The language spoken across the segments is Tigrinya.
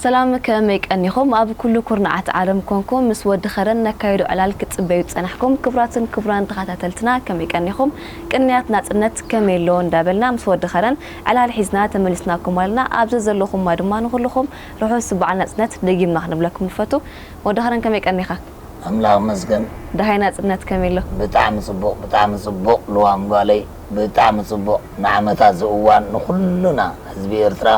ሰላም፣ ከመይ ቀኒኹም? ኣብ ኩሉ ኩርናዓት ዓለም ኮንኩም ምስ ወዲ ኸረን ነካይዶ ዕላል ክትጽበዩ ዝጸናሕኩም ክቡራትን ክቡራን ተኸታተልትና፣ ከመይ ቀኒኹም? ቅንያት ናጽነት ከመይ ኣሎ እንዳበልና ምስ ወዲ ኸረን ዕላል ሒዝና ተመሊስናኩም ኣለና። ኣብዚ ዘለኹማ ድማ ንኹልኹም ርሑስ በዓል ናጽነት ደጊምና ክንብለኩም ንፈቱ። ወዲ ኸረን፣ ከመይ ቀኒኻ? ኣምላኽ ይመስገን። ደሃይ ናጽነት ከመይ ኣሎ? ብጣዕሚ ጽቡቕ፣ ብጣዕሚ ጽቡቕ ልዋም ጓለይ፣ ብጣዕሚ ጽቡቕ። ንዓመታ ዝእዋን ንኹሉና ህዝቢ ኤርትራ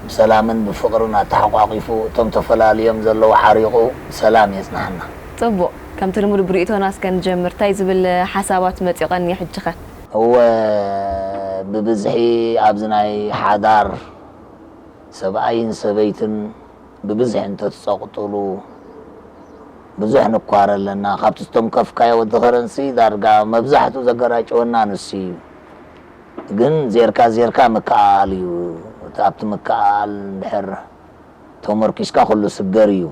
ብሰላምን ብፍቕርን ኣተሓቋቒፉ፣ እቶም ተፈላልዮም ዘለዉ ዓሪቑ ብሰላም የጽንሓና። ጽቡቕ። ከምቲ ልሙድ ብርእይቶና እስከ ንጀምር። እንታይ ዝብል ሓሳባት መጺኡ ቀንዩ ሕጂ ኸ? እወ፣ ብብዝሒ ኣብዚ ናይ ሓዳር ሰብኣይን ሰበይትን ብብዝሒ እንተትጸቕጥሉ ብዙሕ ንኳረ ኣለና። ካብቲ ዝተንከፍካዮ ወዲ ኸረንሲ ዳርጋ መብዛሕትኡ ዘገራጨወና ንሱ እዩ። ግን ዜርካ ዜርካ ምክኣል እዩ። እቲ ኣብቲ ምክኣል እንድሕር ተመርኪስካ ኩሉ ስገር እዩ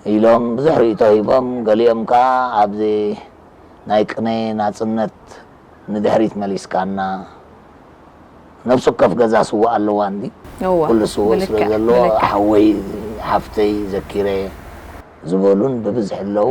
ኢሎም ብዙሕ ርእይቶ ሂቦም። ገሊኦም ከኣ ኣብዚ ናይ ቅነ ናጽነት ንድሕሪት መሊስካና፣ ነፍሲ ወከፍ ገዛ ስዉእ ኣለዋ እንዲ። እወ፣ ኩሉ ስዉእ ስለ ብልክዕ፣ ዘሎ ብልክዕ። ሓወይ ሓፍተይ ዘኪረ ዝበሉን ብብዝሒ ኣለዉ።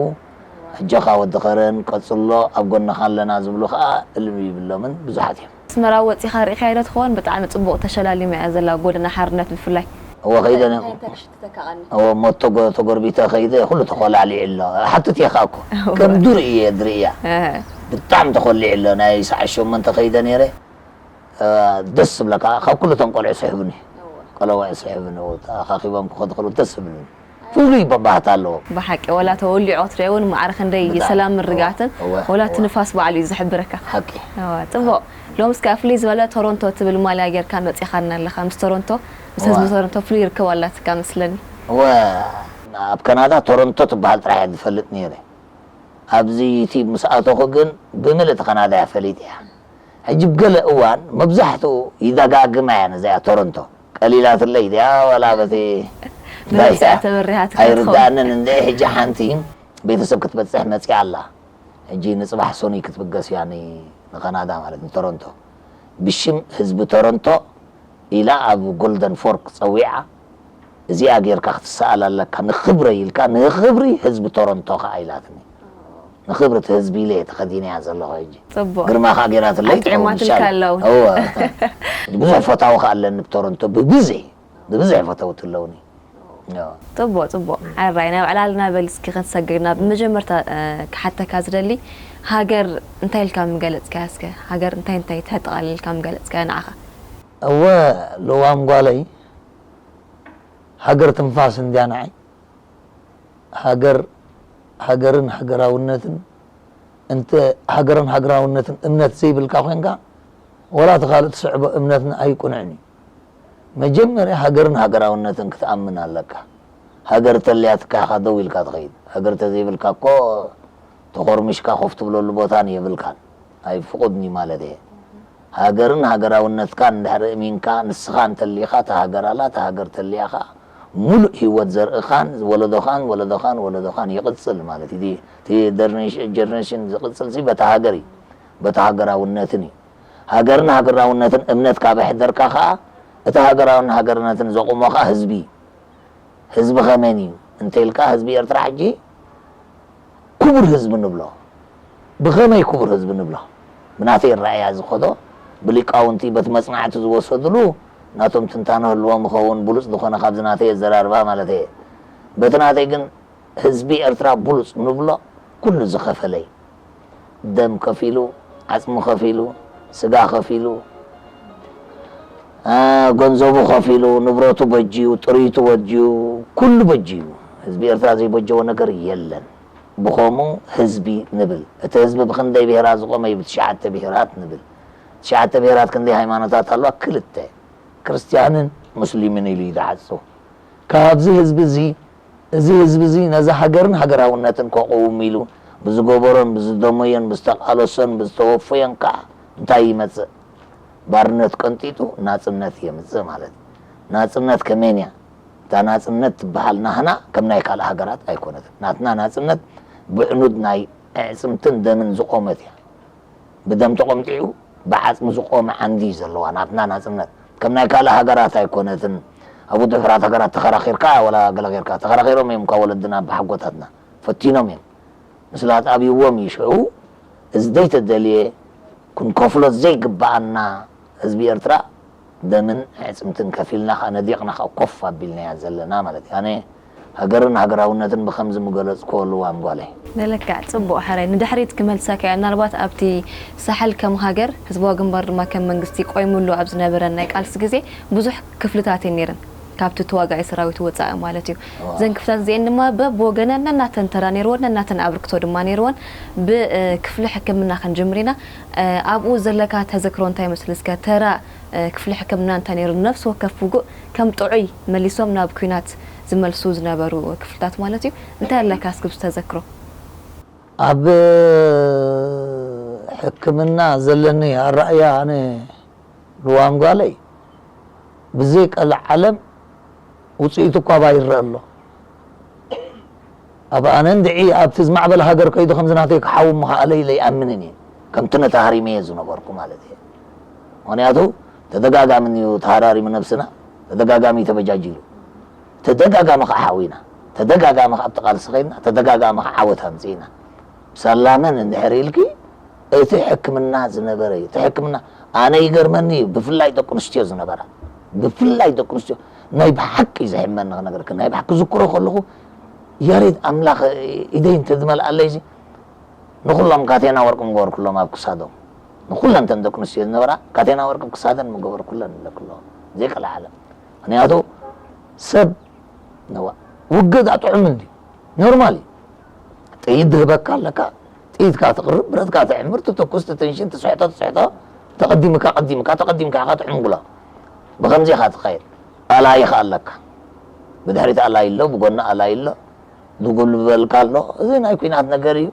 ኣጆኻ ወዲ ኸረን ቀጽሎ፣ ኣብ ጎንኻ ኣለና ዝብሉ ከኣ እልም ይብሎምን ብዙሓት እዮም። ኣስመራ ወጺኻ ርኢኻዮ ዶ ትኸውን? ብጣዕሚ ጽቡቕ ተሸላሊማ እያ ዘላ ጎደና ሓርነት ብፍላይ። እወ፣ ከይደ ነ-፣ እንታይ፣ እንታይ ክሽትተካ ቀኒ? እወ፣ ሞቶ ጎ-፣ ተጎርቢተ ከይደ ኩሉ ተኾላሊዑ ኣሎ። ሓትት እየ ከኣ እኮ። እወ። ከም ዱር እየ ድርእያ። እህ። ብጣዕሚ ተኾሊዑ ኣሎ። ናይ ሰዓት ሸሞንተ ከይደ ነይረ። እ፣ ደስ ዝብለካ፣ ካብ ኩሉ እቶም ቆልዑ ስሕቡኒ። እወ። ቆለዋይ ስሕቡኒ፣ እወ፣ ተኣኻኺቦም ክኸዱ ከለዉ ደስ ዝብሉኒ። ፍሉይ በባህታ ኣለዎም። ብሓቂ፣ ወላ ተወሊዑ ክትሪኦ እውን ማዕረ ክንደይ ብጣዕሚ። ሰላም ምርግጋእን፣ እወ፣ እወ፣ ወላ እቲ እወ። ንፋስ ባዕሉ እዩ ዝሕብረካ። ሓቂ። እወ፣ ጽቡቕ። ሎምስ ከኣ ፍልይ ዝበለ ቶሮንቶ ትብል ማልያ ጌርካ መጺኻና ኣለኻ። ምስ ቶሮንቶ፣ ምስ ህዝቢ እወ። ቶሮንቶ ፍሉይ ርክብ ኣላትካ መስለኒ። እወ፣ ኣብ ካናዳ ቶሮንቶ ትበሃል ጥራሕ እየ ዝፈልጥ ነይረ። ኣብዚ ዩቲብ ምስ ኣተኹ ግን ብምልእቲ ካናዳ እያ ፈሊጠያ። ሕጂ ብገለ እዋን መብዛሕትኡ ይደጋግማ እያ ነዚኣ ቶሮንቶ። ቀሊላትለይ ድያ ዋላ በቲ ብመብዝሒ ባይታ ተበሪሃትካ ትኸውን። ኣይርድኣንን እንደ ሕጂ ሓንቲ ቤተሰብ ክትበጽሕ መጺኣ ኣላ። ሕጂ ንጽባሕ ሰኑይ ክትብገስ እያ ን-፣ ንካናዳ ማለት ንቶሮንቶ። ብሽም ህዝቢ ቶሮንቶ ኢላ ኣብ ጎልደን ፎርክ ጸዊዓ፣ እዚኣ ጌርካ ክትሰኣል ኣለካ፣ ንኽብረይ ኢልካ፣ ንኽብሪ ህዝቢ ቶሮንቶ ከኣ ኢላትኒ። ንኽብሪ እቲ ህዝቢ ኢለ እየ ተኸዲነያ ዘለኹ ሕጂ። ጽቡቕ። ግርማ ከኣ ጌራትለይ ኣጥዒማትልካ ትኸውን ኣላ እውን። እወ። ብዙሕ ፈታዊ ከኣ ኣለኒ ብቶሮንቶ፣ ብብዝሒ፣ ብብዝሒ ፈተውቲ ኣለውኒ። እወ። ጽቡቕ፣ ጽቡቕ። ሕራይ፣ ናብ ዕላልና በል እስኪ ክንሰግር። ናብ መጀመርታ፣ እ፣ ክሓተካ ዝደሊ፣ ሃገር እንታይ ኢልካ ምገለጽካያ እስከ? ሃገር እንታይ እንታይ ተጠቓሊልካ ምገለጽካያ ንዓኻ? እወ፣ ልዋም ጓለይ፣ ሃገር ትንፋስ እንድያ ንዓይ። ሃገር፣ ሃገርን ሃገራውነትን፣ እንተ ሃገርን ሃገራውነትን እምነት ዘይብልካ ኮንካ፣ ወላ እቲ ካልእ ትስዕቦ እምነትን ኣይቁንዕን እዩ። መጀመርያ ሃገርን ሃገራውነትን ክትኣምን ኣለካ። ሃገር ተልያትካ ኢኻ ደው ኢልካ ትኸይድ። ሃገር ተዘይብልካ እኮ ተኾርሚሽካ ኮፍ ትብለሉ ቦታን የብልካን። ኣይፍቑድን እዩ ማለት እየ። ሃገርን ሃገራውነትካን እንድሕር እሚንካ፣ ንስኻ እንተሊኻ፣ እታ ሃገር ኣላ፣ እታ ሃገር ተሊያ ኸኣ፣ ሙሉእ ህይወት ዘርእኻን፣ ወለዶኻን፣ ወለዶኻን፣ ወለዶኻን ይቕጽል ማለት እዩ። እቲ፣ እቲ ደርኔሽ-፣ ጀነሬሽን ዝቕጽል ሲ በታ ሃገር እዩ፣ በታ ሃገራውነትን እዩ። ሃገርን ሃገራውነትን እምነት ካብ ኣሕደርካ ኸኣ፣ እቲ ሃገራውን ሃገርነትን ዘቑሞ ኸኣ ህዝቢ እዩ። ህዝቢ ኸመን እዩ እንተ ኢልካ፣ ህዝቢ ኤርትራ ሕጂ ክቡር ህዝቢ ንብሎ። ብኸመይ ክቡር ህዝቢ ንብሎ? ብናተይ ኣረኣእያ ዝኸዶ፣ ብሊቃውንቲ በቲ መጽናዕቲ ዝወሰድሉ፣ ናቶም ትንታነ ህልዎም ይኸውን፣ ብሉጽ ዝኾነ ካብዚ ናተይ ኣዘራርባ ማለት እየ። በቲ ናተይ ግን ህዝቢ ኤርትራ ብሉጽ ንብሎ ኩሉ ዝኸፈለ እዩ። ደም ከፊሉ፣ ዓጽሚ ከፊሉ፣ ስጋ ከፊሉ፣ አ፣ ገንዘቡ ከፊሉ፣ ንብረቱ በጅዩ፣ ጥሪቱ በጅዩ፣ ኩሉ በጅዩ። ህዝቢ ኤርትራ ዘይበጀዎ ነገር የለን። ብኸምኡ ህዝቢ ንብል። እቲ ህዝቢ ብኽንደይ ብሄራት ዝቖመ እዩ? ብትሽዓተ ብሄራት ንብል። ትሽዓተ ብሄራት ክንደይ ሃይማኖታት ኣለዋ? ክልተ። ክርስትያንን ሙስሊምን ኢሉ እዩ ዝዓጹ። ካብዚ ህዝቢ እዚ፣ እዚ ህዝቢ እዚ ነዛ ሃገርን ሃገራውነትን ከቕውም ኢሉ ብዝገበሮን ብዝደመዮን ብዝተቃለሶን ብዝተወፈዮን ከኣ እንታይ ይመጽእ? ባርነት ቀንጢጡ ናጽነት የምጽእ ማለት እዩ። ናጽነት ከመይን እያ? እታ ናጽነት ትበሃል ናህና ከም ናይ ካልእ ሃገራት ኣይኮነትን። ናትና ናጽነት ብዕኑድ ናይ ኣዕጽምትን ደምን ዝቖመት እያ። ብደም ተቖምጢዑ ብዓጽሚ ዝቖመ ዓንዲ እዩ ዘለዋ ናትና ናጽነት። ከም ናይ ካልእ ሃገራት ኣይኮነትን። ኣብኡ ድሑራት ሃገራት ተኸራኺርካ ወላ ገለ ጌርካ፣ ተኸራኺሮም እዮም ካብ ወለድና ብሓጎታትና ፈቲኖም እዮም። ምስላ ኣጣብይዎም እዩ ሽዑ። እዚ ዘይተደልየ ክንከፍሎ ዘይግብኣና ህዝቢ ኤርትራ ደምን ኣዕጽምትን ከፊልና ከኣ ነዲቕና ከኣ ኮፍ ኣቢልናያ ዘለና ማለት እዩ። ኣነ ሃገርን ሃገራውነትን ብኸምዚ ምገለጽክዎ ልዋም ጓለይ። ንልክዕ፣ ጽቡቕ ሕራይ። ንድሕሪት ክመልሰካ እየ። ምናልባት ኣብቲ ሳሕል ከም ሃገር፣ ህዝባዊ ግንባር ድማ ከም መንግስቲ ቆይሙሉ ኣብ ዝነበረ ናይ ቃልሲ ግዜ ብዙሕ ክፍልታት እየን ነይረን። ካብቲ ተዋጋኢ ሰራዊት ወጻኢ ማለት እዩ። እዘን ክፍልታት እዚአን ድማ በብወገነን ነናተን ተራ ነይርወን፣ ነናተን ኣብርክቶ ድማ ነይርወን። ብክፍሊ ሕክምና ክንጅምር ኢና። ኣብኡ ዘለካ ተዘክሮ እንታይ ይመስል? እስከ ተራ ክፍሊ ሕክምና እንታይ ነይሩ? ነፍሲ ወከፍ ውጉእ ከም ጥዑይ መሊሶም ናብ ኲናት ዝመልሱ ዝነበሩ ክፍልታት ማለት እዩ። እንታይ ኣለካ እስኪ ብዝተዘክሮ? ኣብ ሕክምና ዘለኒ ኣረኣእያ ኣነ ልዋም ጓለይ ብዘይ ቀልዕ ዓለም ውፅኢቱ እኳ ባ ይረአ ኣሎ። ኣብ ኣነ እንድዒ ኣብቲ ዝማዕበለ ሃገር ከይዱ ከምዚ ናተይ ክሓዊ ምኽኣለይ ለይኣምንን እየ። ከምቲ ነቲ ሃሪመየ ዝነበርኩ ማለት እየ። ምኽንያቱ ተደጋጋሚ እዩ ተሃራሪሙ ነብስና፣ ተደጋጋሚ እዩ ተበጃጂሉ። ተደጋጋሚ ከዓ ሓዊና፣ ተደጋጋሚ ከዓ ኣብቲ ቃልሲ ከይድና፣ ተደጋጋሚ ከዓ ዓወት ኣምፅእና። ብሳላመን እንድሕር ኢልኪ እቲ ሕክምና ዝነበረ እዩ። እቲ ሕክምና ኣነ ይገርመኒ እዩ፣ ብፍላይ ደቂ ኣንስትዮ ዝነበራ፣ ብፍላይ ደቂ ኣንስትዮ ናይ ብሓቂ ዘሕመኒ ክነግርክ፣ ናይ ብሓቂ ክዝክሮ ከለኹ ያሬድ ኣምላኽ ኢደይ እንተዝመልኣለይ እዚ ንኹሎም ካቴና ወርቂ ምገበርኩሎም ኣብ ክሳዶም፣ ንኹለን ተን ደቂ ኣንስትዮ ዝነበራ ካቴና ወርቂ ኣብ ክሳደን ምገበርኩለን ኣለክሎ ዘይቀልዓለም። ምክንያቱ ሰብ ነዋ ውግእ ዳ ጥዑም እንዲ ኖርማል እዩ። ጥይት ድህበካ ኣለካ፣ ጥይት ካ ትቕርብ፣ ብረት ካ ትዕምር፣ ትተኩስ፣ ትትንሽን፣ ትስሕቶ፣ ትስሕቶ፣ ተቐዲምካ፣ ቀዲምካ፣ ተቐዲምካ ኢኻ ትዕንጉሎ። ብኸምዚ ኢኻ ትኸይድ። ኣላይ ኢኻ ኣለካ። ብድሕሪት ኣላይ ኣሎ፣ ብጎኒ ኣላይ ኣሎ፣ ዝጉልበልካ ኣሎ። እዚ ናይ ኲናት ነገር እዩ።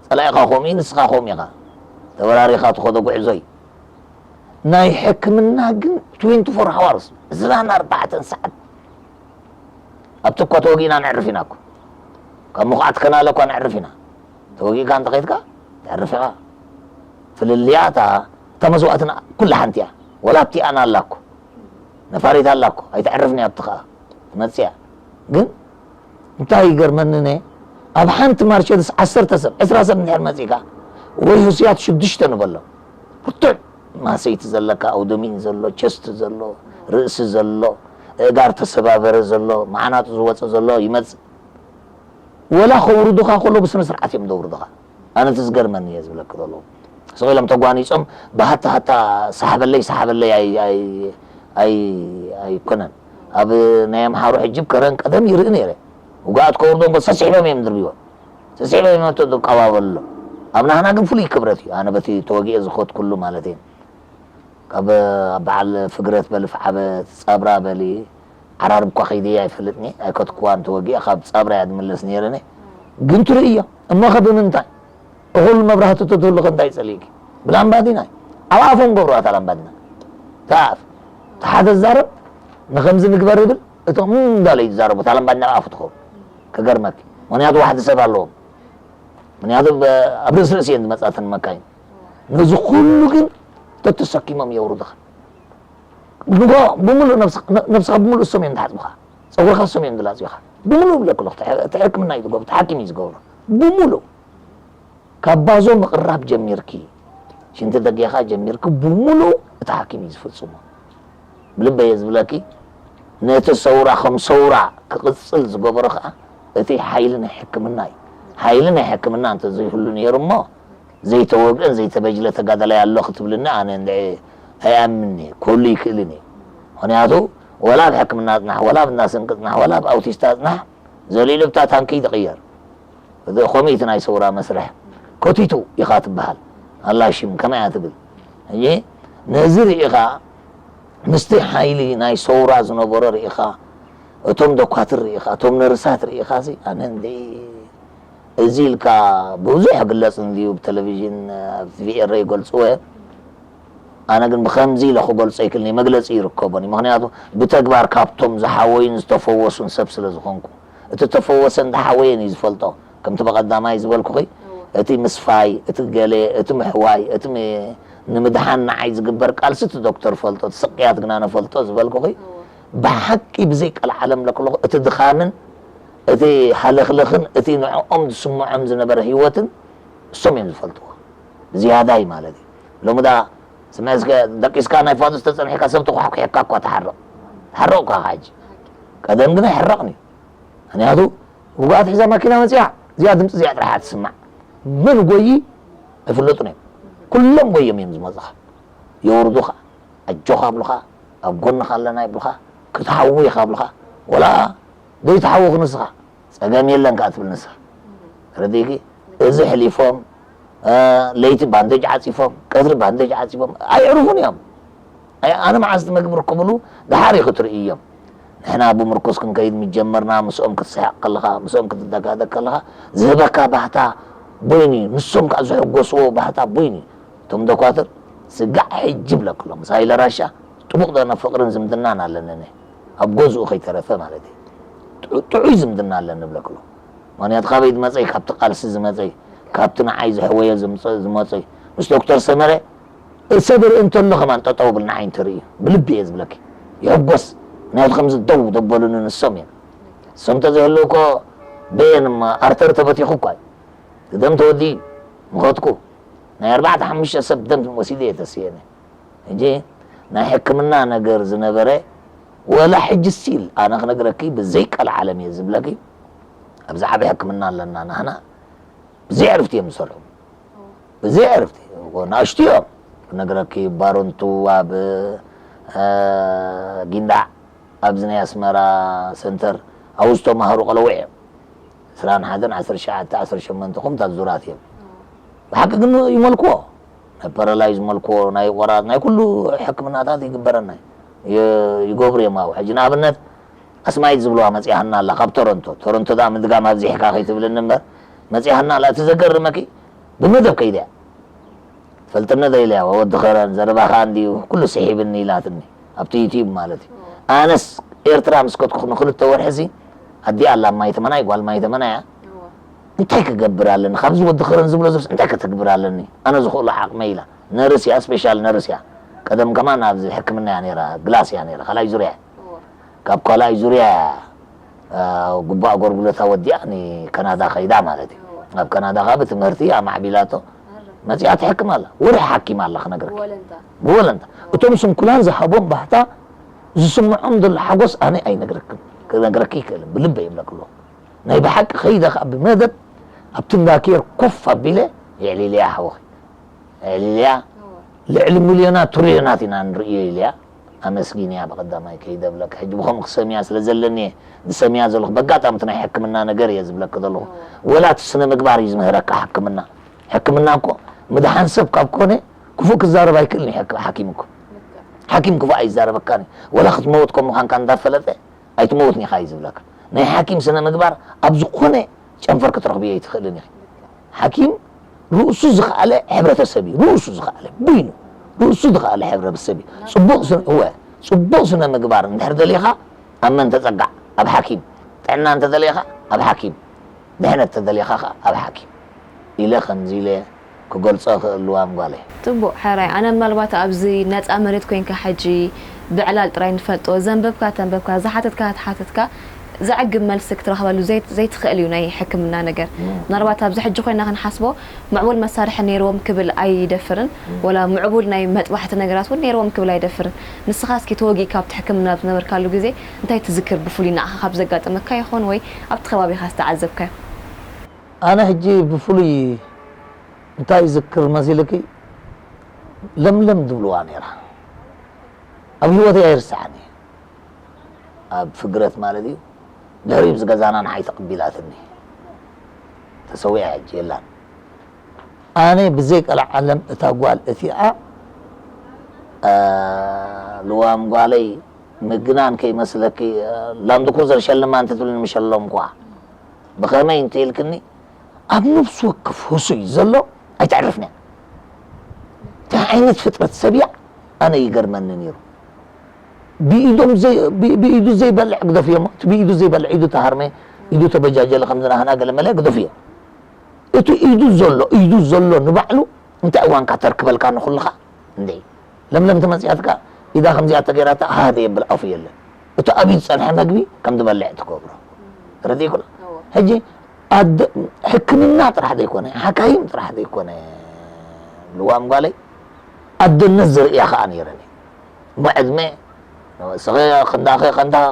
ጸላኢኻ ከምኡ እዩ፣ ንስኻ ከምኡ ኢኻ። ተበራሪኻ ትኸዶ ጉዕዞ እዩ። ናይ ሕክምና ግን ትዌንቲ ፎር ሃዋርስ፣ ዕስራን ኣርባዕተን ሰዓት ኣብቲ እኳ ተወጊእና ነዕርፍ ኢና እኮ። ካብ ምኹዓት ከናለ እኳ ነዕርፍ ኢና። ተወጊእካ እንተኸይድካ ተዕርፍ ኢኻ። ፍልልያ እታ እታ መስዋእትና ኩላ ሓንቲ እያ። ወላ ኣብቲ ኣና ኣላ እኮ። ነፋሪት ኣላ እኮ። ኣይተዕርፍን እያ ኣብቲ ኸኣ። ትመጽእ እያ። ግን እንታይ ይገርመኒ እኔ፣ ኣብ ሓንቲ ማርቸድስ ዓሰርተ ሰብ፣ ዕስራ ሰብ እንድሕር መጺእካ፣ ወይ ህሱያት ሽዱሽተ ንበሎም። ብርቱዕ ማሰይቲ ዘለካ፣ ኣውደሚን ዘሎ፣ ቸስት ዘሎ፣ ርእሲ ዘሎ፣ እጋር ተሰባበረ ዘሎ፣ መዓናጡ ዝወጸ ዘሎ ይመጽእ። ወላ ከውርዱኻ ከሎ ብስነ ስርዓት እዮም ዘውርዱኻ። ኣነ እቲ ዝገርመኒ እየ ዝብለኪ ዘለኹ። ስቕ ኢሎም ተጓኒጾም ብሃታ ሃታ ሰሓበለይ ሰሓበለይ ኣይ ኣይ ኣይ ኣይኮነን። ኣብ ናይ ኣምሓሩ ሕጂ ከረን ቀደም ይርኢ ነይረ። ውጉኣት ከውርዶ እንኮ ሰሲሕቦም እዮም ዝድርብይዎ። ሰሲሕቦም እዮም እቶ ዝቀባበልሎም። ኣብ ናህና ግን ፍሉይ ክብረት እዩ። ኣነ በቲ ተወጊኤ ዝኸድኩሉ ማለት እየ። ካብ በዓል ፍግረት በሊ ፍዓበት ጻብራ በሊ ዓራርብ እኳ ከይደያ ኣይፈልጥኒ ኣይከትኩዋን ተወጊአ ካብ ጻብራ እያ ዝምለስ ነይረኒ ግን ትርእዮ እሞ ከ ብምንታይ እኹል መብራህቲ ተትህሉ ከ እንታይ ጸሊእኪ ብላምባዲና እዩ ኣብ ኣፎም ገብሩ ኣታ ላምባዲና ተኣፍ ተሓደ ዛረብ ንኸምዚ ንግበር ይብል እቶም እንዳለ ይዛረቡ እታ ላምባዲና ኣብ ኣፉ ትኸውን ክገርመኪ ምክንያቱ ዋሕዲ ሰብ ኣለዎም ምክንያቱ ኣብ ርእሲ ርእሲ እየን ዝመጻተን መካይን ነዚ ኩሉ ግን ተተሰኪሞም የውርዱኻ ንጎ ብምሉእ ነብስኻ ብምሉእ እሶም እዮም ዝሓጽቡኻ ጸጉርኻ እሶም እዮም ዝላጽዩኻ ብምሉእ ብለክሎ እቲ ሕክምና እዩ ዝገብሩ እቲ ሓኪም እዩ ዝገብሩ ብምሉእ ካብ ባዞ ምቕራብ ጀሚርኪ ሽንቲ ደጌኻ ጀሚርኪ ብምሉእ እቲ ሓኪም እዩ ዝፍጽሞ ብልበየ ዝብለኪ ነቲ ሰውራ ከም ሰውራ ክቕጽል ዝገበሮ ከዓ እቲ ሓይሊ ናይ ሕክምና እዩ ሓይሊ ናይ ሕክምና እንተዘይህሉ ነይሩ እሞ ዘይተወግአን ዘይተበጅለ ተጋዳላይ ኣሎ ክትብልኒ ኣነ እንድዒ ኣይኣምንን እየ። ክህሉ ይክእልን እዩ። ምኽንያቱ ወላ ኣብ ሕክምና ኣጽናሕ፣ ወላ ኣብ እናስንቂ ኣጽናሕ፣ ወላ ኣብ ኣውቲስታ ኣጽናሕ ዘልኢሉ ብታ ታንኪ ይቕየር። እዚ ኮሚት ናይ ሰውራ መስርሕ ኮቲቱ ኢኻ ትበሃል። ኣላ ሽም ከመይ እያ ትብል። ሕጂ ነዚ ርኢኻ ምስቲ ሓይሊ ናይ ሰውራ ዝነበሮ ርኢኻ እቶም ደኳትር ርኢኻ እቶም ነርሳት ርኢኻ ኣነ እንድዒ እዚ ኢልካ ብዙሕ ግለጽ እንድዩ ብቴሌቪዥን ኣብ ቲቪ ኤረ ይገልጽዎ እዮም ኣነ ግን ብከምዚ ኢለ ክገልጾ ይክልኒ መግለጺ ይርከቦን እዩ ምክንያቱ ብተግባር ካብቶም ዝሓወዩን ዝተፈወሱን ሰብ ስለ ዝኮንኩ እቲ ተፈወሰን ዝሓወየን እዩ ዝፈልጦ ከምቲ በቀዳማይ ዝበልኩኺ እቲ ምስፋይ እቲ ገለ እቲ ምሕዋይ እቲ ንምድሓን ንዓይ ዝግበር ቃልሲ እቲ ዶክተር ፈልጦ እቲ ስቅያት ግና ነፈልጦ ዝበልኩኺ ብሓቂ ብዘይ ቀልዓለም ለክለኹ እቲ ድኻምን እቲ ሃለኽለኽን እቲ ንዕኦም ዝስምዖም ዝነበረ ህይወትን እሶም እዮም ዝፈልጥዎ። ዝያዳይ ማለት እዩ። ሎሚ ዳ ስምዐ እስከ ደቂስካ ናይ ፋኑስ ተጸንሒካ ሰብ ተኳሕኲሕካ እኳ ትሓርቕ። ትሓርቕ እኳ ሕጂ። ቀደም ግን ኣይሕረቕን እዩ። ምኽንያቱ ውግኣት ሒዛ ማኪና መጺኣ እዚኣ ድምጺ እዚኣ ጥራሕ እያ ትስማዕ። መን ጎዪ ኣይፍለጡን እዮም። ኩሎም ጎዮም እዮም ዝመጹኻ። የውርዱኻ፣ ኣጆኻ ይብሉኻ፣ ኣብ ጎንኻ ኣለና ይብሉኻ፣ ክትሓዊ ኢኻ ይብሉኻ። ወላ ዘይትሓዊ ክንስኻ ጸገም የለን ከኣ ትብል ንስኻ። ተረዲእኪ? እዚ ሕሊፎም ለይቲ ባንደጅ ዓጺፎም ቀትሪ ባንደጅ ዓጺፎም ኣይዕርፉን እዮም። ኣይ ኣነ መዓስ መግቢ ርከብሉ ደሓር ኢኺ ትርእዮም። ንሕና ብምርኩስ ክንከይድ ምስ ጀመርና ምስኦም ክትስሕቕ ከለኻ ምስኦም ክትደጋገግ ከለኻ ዝህበካ ባህታ ቦይኒ ንሶም ከኣ ዝሕጎስዎ ባህታ ቦይኒ። እቶም ደኳትር ስጋዕ ሕጂ ብለክሎም ምስ ሃይለ ራሻ ጥቡቕ ዘነ ፍቕርን ዝምድናን ኣለኒ ኣብ ገዝኡ ከይተረፈ ማለት እዩ። ጥዑይ ዝምድና ኣለኒ ብለክሎ። ምክንያቱ ካበይ ዝመፀይ ካብቲ ቃልሲ ዝመፀይ ካብቲ ንዓይ ዝሕወዮ ዝመፀይ ምስ ዶክተር ሰመረ ሰብ ርኢ እንተሎ ከማን ጠጠው ብል ንዓይ እንተርእዩ ብልቢ እየ ዝብለኪ ይሕጎስ። ምክንያቱ ከምዚ ደው ዘበሉኒ ንሶም እዮም። እሶም እንተዘይህልው እኮ በየን ኣርተር ተበቲኹ እኳ እዩ ደም ተወዲኡ ምኸትኩ ናይ ኣርባዕተ ሓሙሽተ ሰብ ደም ወሲደ እየ ተስየነ። ሕጂ ናይ ሕክምና ነገር ዝነበረ ወላ ሕጂ ስቲል ኣነ ክነግረኪ ብዘይ ቀልዓለም እየ ዝብለኪ። ኣብዚ ዓቢ ሕክምና ኣለና ናህና ብዘይ ዕርፍቲ እዮም ዝሰርሑ። ብዘይ ዕርፍቲ ናእሽቱ እዮም ክነግረኪ ባሮንቱ ኣብ ጊንዳዕ ኣብዚ ናይ ኣስመራ ሰንተር ኣብኡ ዝተማሃሩ ቆለውዕ እዮም። ዕስራን ሓደን ዓሰርተ ትሽዓተ ዓሰርተ ሸሞንተ ከምታት ዙራት እዮም። ብሓቂ ግን ይመልክዎ ናይ ፓራላይዝ መልክዎ ናይ ቆራጥ ናይ ኩሉ ሕክምናታት ይግበረና ይገብሩ እዮም። ኣብ ሕጂ ንኣብነት ኣስማይት ዝብልዋ መፅያህና ኣላ ካብ ቶሮንቶ ቶሮንቶ ዳ ምድጋም ኣብዚሕካ ከይትብልኒ እምበር መፅያህና ኣላ። እቲ ዘገርመኪ ብመደብ ከይደ እያ ትፈልጥኒ ዶ ኢለያ፣ ወዲ ኸረን ዘረባኻ እንድዩ ኩሉ ስሒብኒ ኢላትኒ፣ ኣብቲ ዩትዩብ ማለት እዩ። ኣነስ ኤርትራ ምስ ከድኩ ንክልተ ወርሒ ሲ ኣዲኣ ኣላ ማይ ተመናይ ጓል ማይ ተመናያ እንታይ ክገብር ኣለኒ ካብዚ ወዲ ኸረን ዝብሎ ዝብስ እንታይ ከተግብር ኣለኒ ኣነ ዝኽእሎ ዓቕመይ ኢላ። ነርስ እያ፣ ስፔሻል ነርስ እያ። ቀደም ከማን ኣብዚ ሕክምና እያ ነይራ፣ ግላስ እያ ነይራ፣ ካልኣይ ዙርያ እያ። ካብ ካልኣይ ዙርያ እያ ጉቡእ ኣገልግሎታ ወዲኣ ንካናዳ ከይዳ ማለት እዩ። ኣብ ካናዳ ካብ ትምህርቲ ኣማዕቢላቶ መፂኣ ትሕክም ኣላ። ወርሒ ሓኪማ ኣላ ክነግረኪ ብወለንታ። እቶም ስንኩላን ዝሃቦም ባህታ ዝስምዖም ዘሎ ሓጎስ ኣነ ኣይነግረክን ክነግረኪ ይክእልን ብልበ ይብለክሎ። ናይ ብሓቂ ከይደ ከዓ ብመደብ ኣብቲ እንዳኬር ኮፍ ኣቢለ የዕሊልያ ሓወኺ የዕሊልያ ልዕሊ ሚልዮናት ትሪልዮናት ኢና ንርእዮ ኢልያ ኣመስጊንያ ብቐዳማይ ከይደ ብለካ ሕጂ ብኸምኡ ክሰምያ ስለ ዘለኒ እየ ዝሰምያ ዘለኹ። በጋጣሚ እቲ ናይ ሕክምና ነገር እየ ዝብለኪ ዘለኹ። ወላ እቲ ስነ ምግባር እዩ ዝምህረካ ሕክምና። ሕክምና እኮ ምድሓን ሰብ ካብ ኮነ ክፉእ ክዛረብ ኣይክእልን እዩ። ሓኪም እኮ ሓኪም ክፉእ ኣይዛረበካን እዩ። ወላ ክትመውት ከም ምዃንካ እንዳፈለጠ ኣይትመውትን ኢኻ እዩ ዝብለካ። ናይ ሓኪም ስነ ምግባር ኣብ ዝኾነ ጨንፈር ክትረኽብዮ ኣይትኽእልን ኢኺ። ሓኪም ርእሱ ዝኸኣለ ሕብረተሰብ እዩ። ርእሱ ዝኸኣለ በይኑ ርእሱ ዝኸኣለ ሕብረተሰብ እዩ። ፅቡቕ ስነ እወ ፅቡቕ ስነ ምግባር እንድሕር ደሊኻ ኣብ መን ተፀጋዕ? ኣብ ሓኪም። ጥዕና እንተደሊኻ ኣብ ሓኪም። ድሕነት ተደሊኻ ኸዓ ኣብ ሓኪም ኢለ ከምዚ ኢለ ክገልጾ እኽእል ልዋም ጓለይ። ጽቡቕ ሕራይ ኣነ ምናልባት ኣብዚ ነጻ መሬት ኮይንካ ሕጂ ብዕላል ጥራይ ንፈልጦ ዘንበብካ ተንበብካ ዝሓተትካ ተሓተትካ ዘዕግብ መልሲ ክትረኽበሉ ዘይትኽእል እዩ ናይ ሕክምና ነገር ምናልባት ኣብዚ ሕጂ ኮይና ክንሓስቦ ምዕቡል መሳርሒ ነይርዎም ክብል ኣይደፍርን ወላ ምዕቡል ናይ መጥባሕቲ ነገራት እውን ነይርዎም ክብል ኣይደፍርን ንስኻ እስኪ ተወጊእካ ኣብቲ ሕክምና ኣብ ዝነበርካሉ ግዜ እንታይ ትዝክር ብፍሉይ ንዓኻ ካብ ዘጋጠመካ ይኾን ወይ ኣብቲ ከባቢኻ ዝተዓዘብካዮ? ኣነ ሕጂ ብፍሉይ እንታይ ይዝክር መሲልኪ ለምለም ዝብልዋ ነይራ ኣብ ህይወተይ ኣይርስዓን እየ ኣብ ፍግረት ማለት እዩ ድሕሪኡ ምስ ገዛና ንዓይ ተቐቢላትኒ ተሰዊኣ ሕጂ የላን ኣነ ብዘይ ቀልዓለም እታ ጓል እቲኣ ልዋም ጓለይ ምግናን ከይመስለኪ ላንድ ክሩዘር ሸልማ እንተትብልኒ ምሸለምኩዋ ብኸመይ እንተኢልክኒ ኣብ ነብሲ ወከፍ ህሱይ ዘሎ ኣይተዕርፍንያ እንታይ ዓይነት ፍጥረት ሰብ እያ ኣነ ይገርመኒ ነይሩ ብኢዶም ብኢዱ ዘይበልዕ ግደፍዮ እሞ እቲ ብኢዱ ዘይበልዕ ኢዱ ተሃርመ ኢዱ ተበጃጀለ ከምዚ ናህና ገለ መለ ግደፍዮ እቲ ኢዱ ዘሎ ኢዱ ዘሎ ንባዕሉ እንታይ እዋንካ ተርክበልካ ንኹልኻ እንዴ ለምለም ተመፅያትካ ኢዳ ከምዚኣ ተገይራታ ሃደ የብል ኣፉ የለን እቲ ኣብዩ ዝጸንሐ መግቢ ከም ዝበልዕ ትገብሮ። ተረዲእኩላ? ሕጂ ሕክምና ጥራሕ ዘይኮነ፣ ሓካይም ጥራሕ ዘይኮነ፣ ልዋም ጓለይ ኣደነት ዘርእያ ከኣ ነይረን እየ። እሞ ዕድመ ንስኺ ክንዳኺ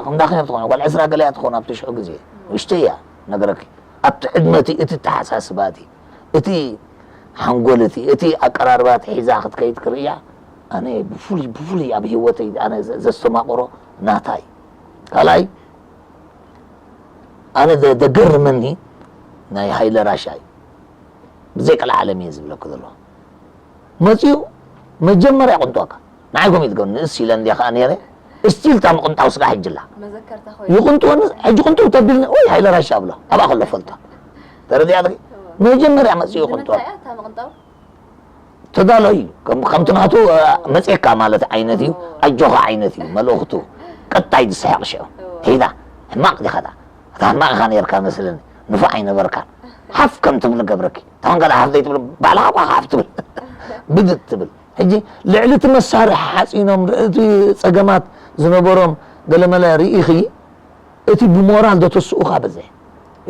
ክንዳኺ ትኾን ጓል ዕስራ ገለያ ትኾን ኣብቲ ሽዑ ግዜ ውሽጢ እያ። ነገረኪ፣ ኣብቲ ዕድመ እቲ፣ እቲ ተሓሳስባ እቲ፣ እቲ ሓንጎል እቲ፣ እቲ ኣቀራርባ እቲ ሒዛ ክትከይድ ክርእያ ኣነ ብፍሉይ ብፍሉይ ኣብ ህይወተይ ኣነ ዘስተማቕሮ ናታይ ካልኣይ ኣነ ዘገርመኒ ናይ ሃይለ ራሻ እዩ። ብዘይ ቀልዓለም እየ ዝብለኩ ዘለኹ። መፂኡ መጀመርያ ቅንጥወካ ንዓይ ኮም ይትገብር ንእስ ኢለ እንዲያ ከዓ ነይረ እስቲል እታ ምቕንጣው ስጋ ሕጅላ ይቕንጥወኒ ሕጂ ቅንጥው ተቢልኒ ወይ ሃይለ ራሻ ብሎ ኣብኣ ከሎ ፈልጦ ተረዲኣ መጀመርያ መፂኡ ቅንጥወካ ተዳሎ እዩ። ከምቲ ናቱ መፅየካ ማለት ዓይነት እዩ። ኣጆኻ ዓይነት እዩ መልእኽቱ። ቀጣይ ዝስሕቕ ሽዑ ሄዳ ሕማቕ ዲኻ እታ ሕማቕ ኢኻ ነርካ መስለኒ። ንፉዕ ኣይነበርካን። ሓፍ ከም ትብል ገብረኪ። ታን ገለ ሓፍ ዘይትብል ባዕልኻ እኳ ሓፍ ትብል ብድድ ትብል። ሕጂ ልዕሊ እቲ መሳርሒ ሓፂኖም እቲ ፀገማት ዝነበሮም ገለመለ ርኢኺ እቲ ብሞራል ዶ ተስኡኻ በዝሕ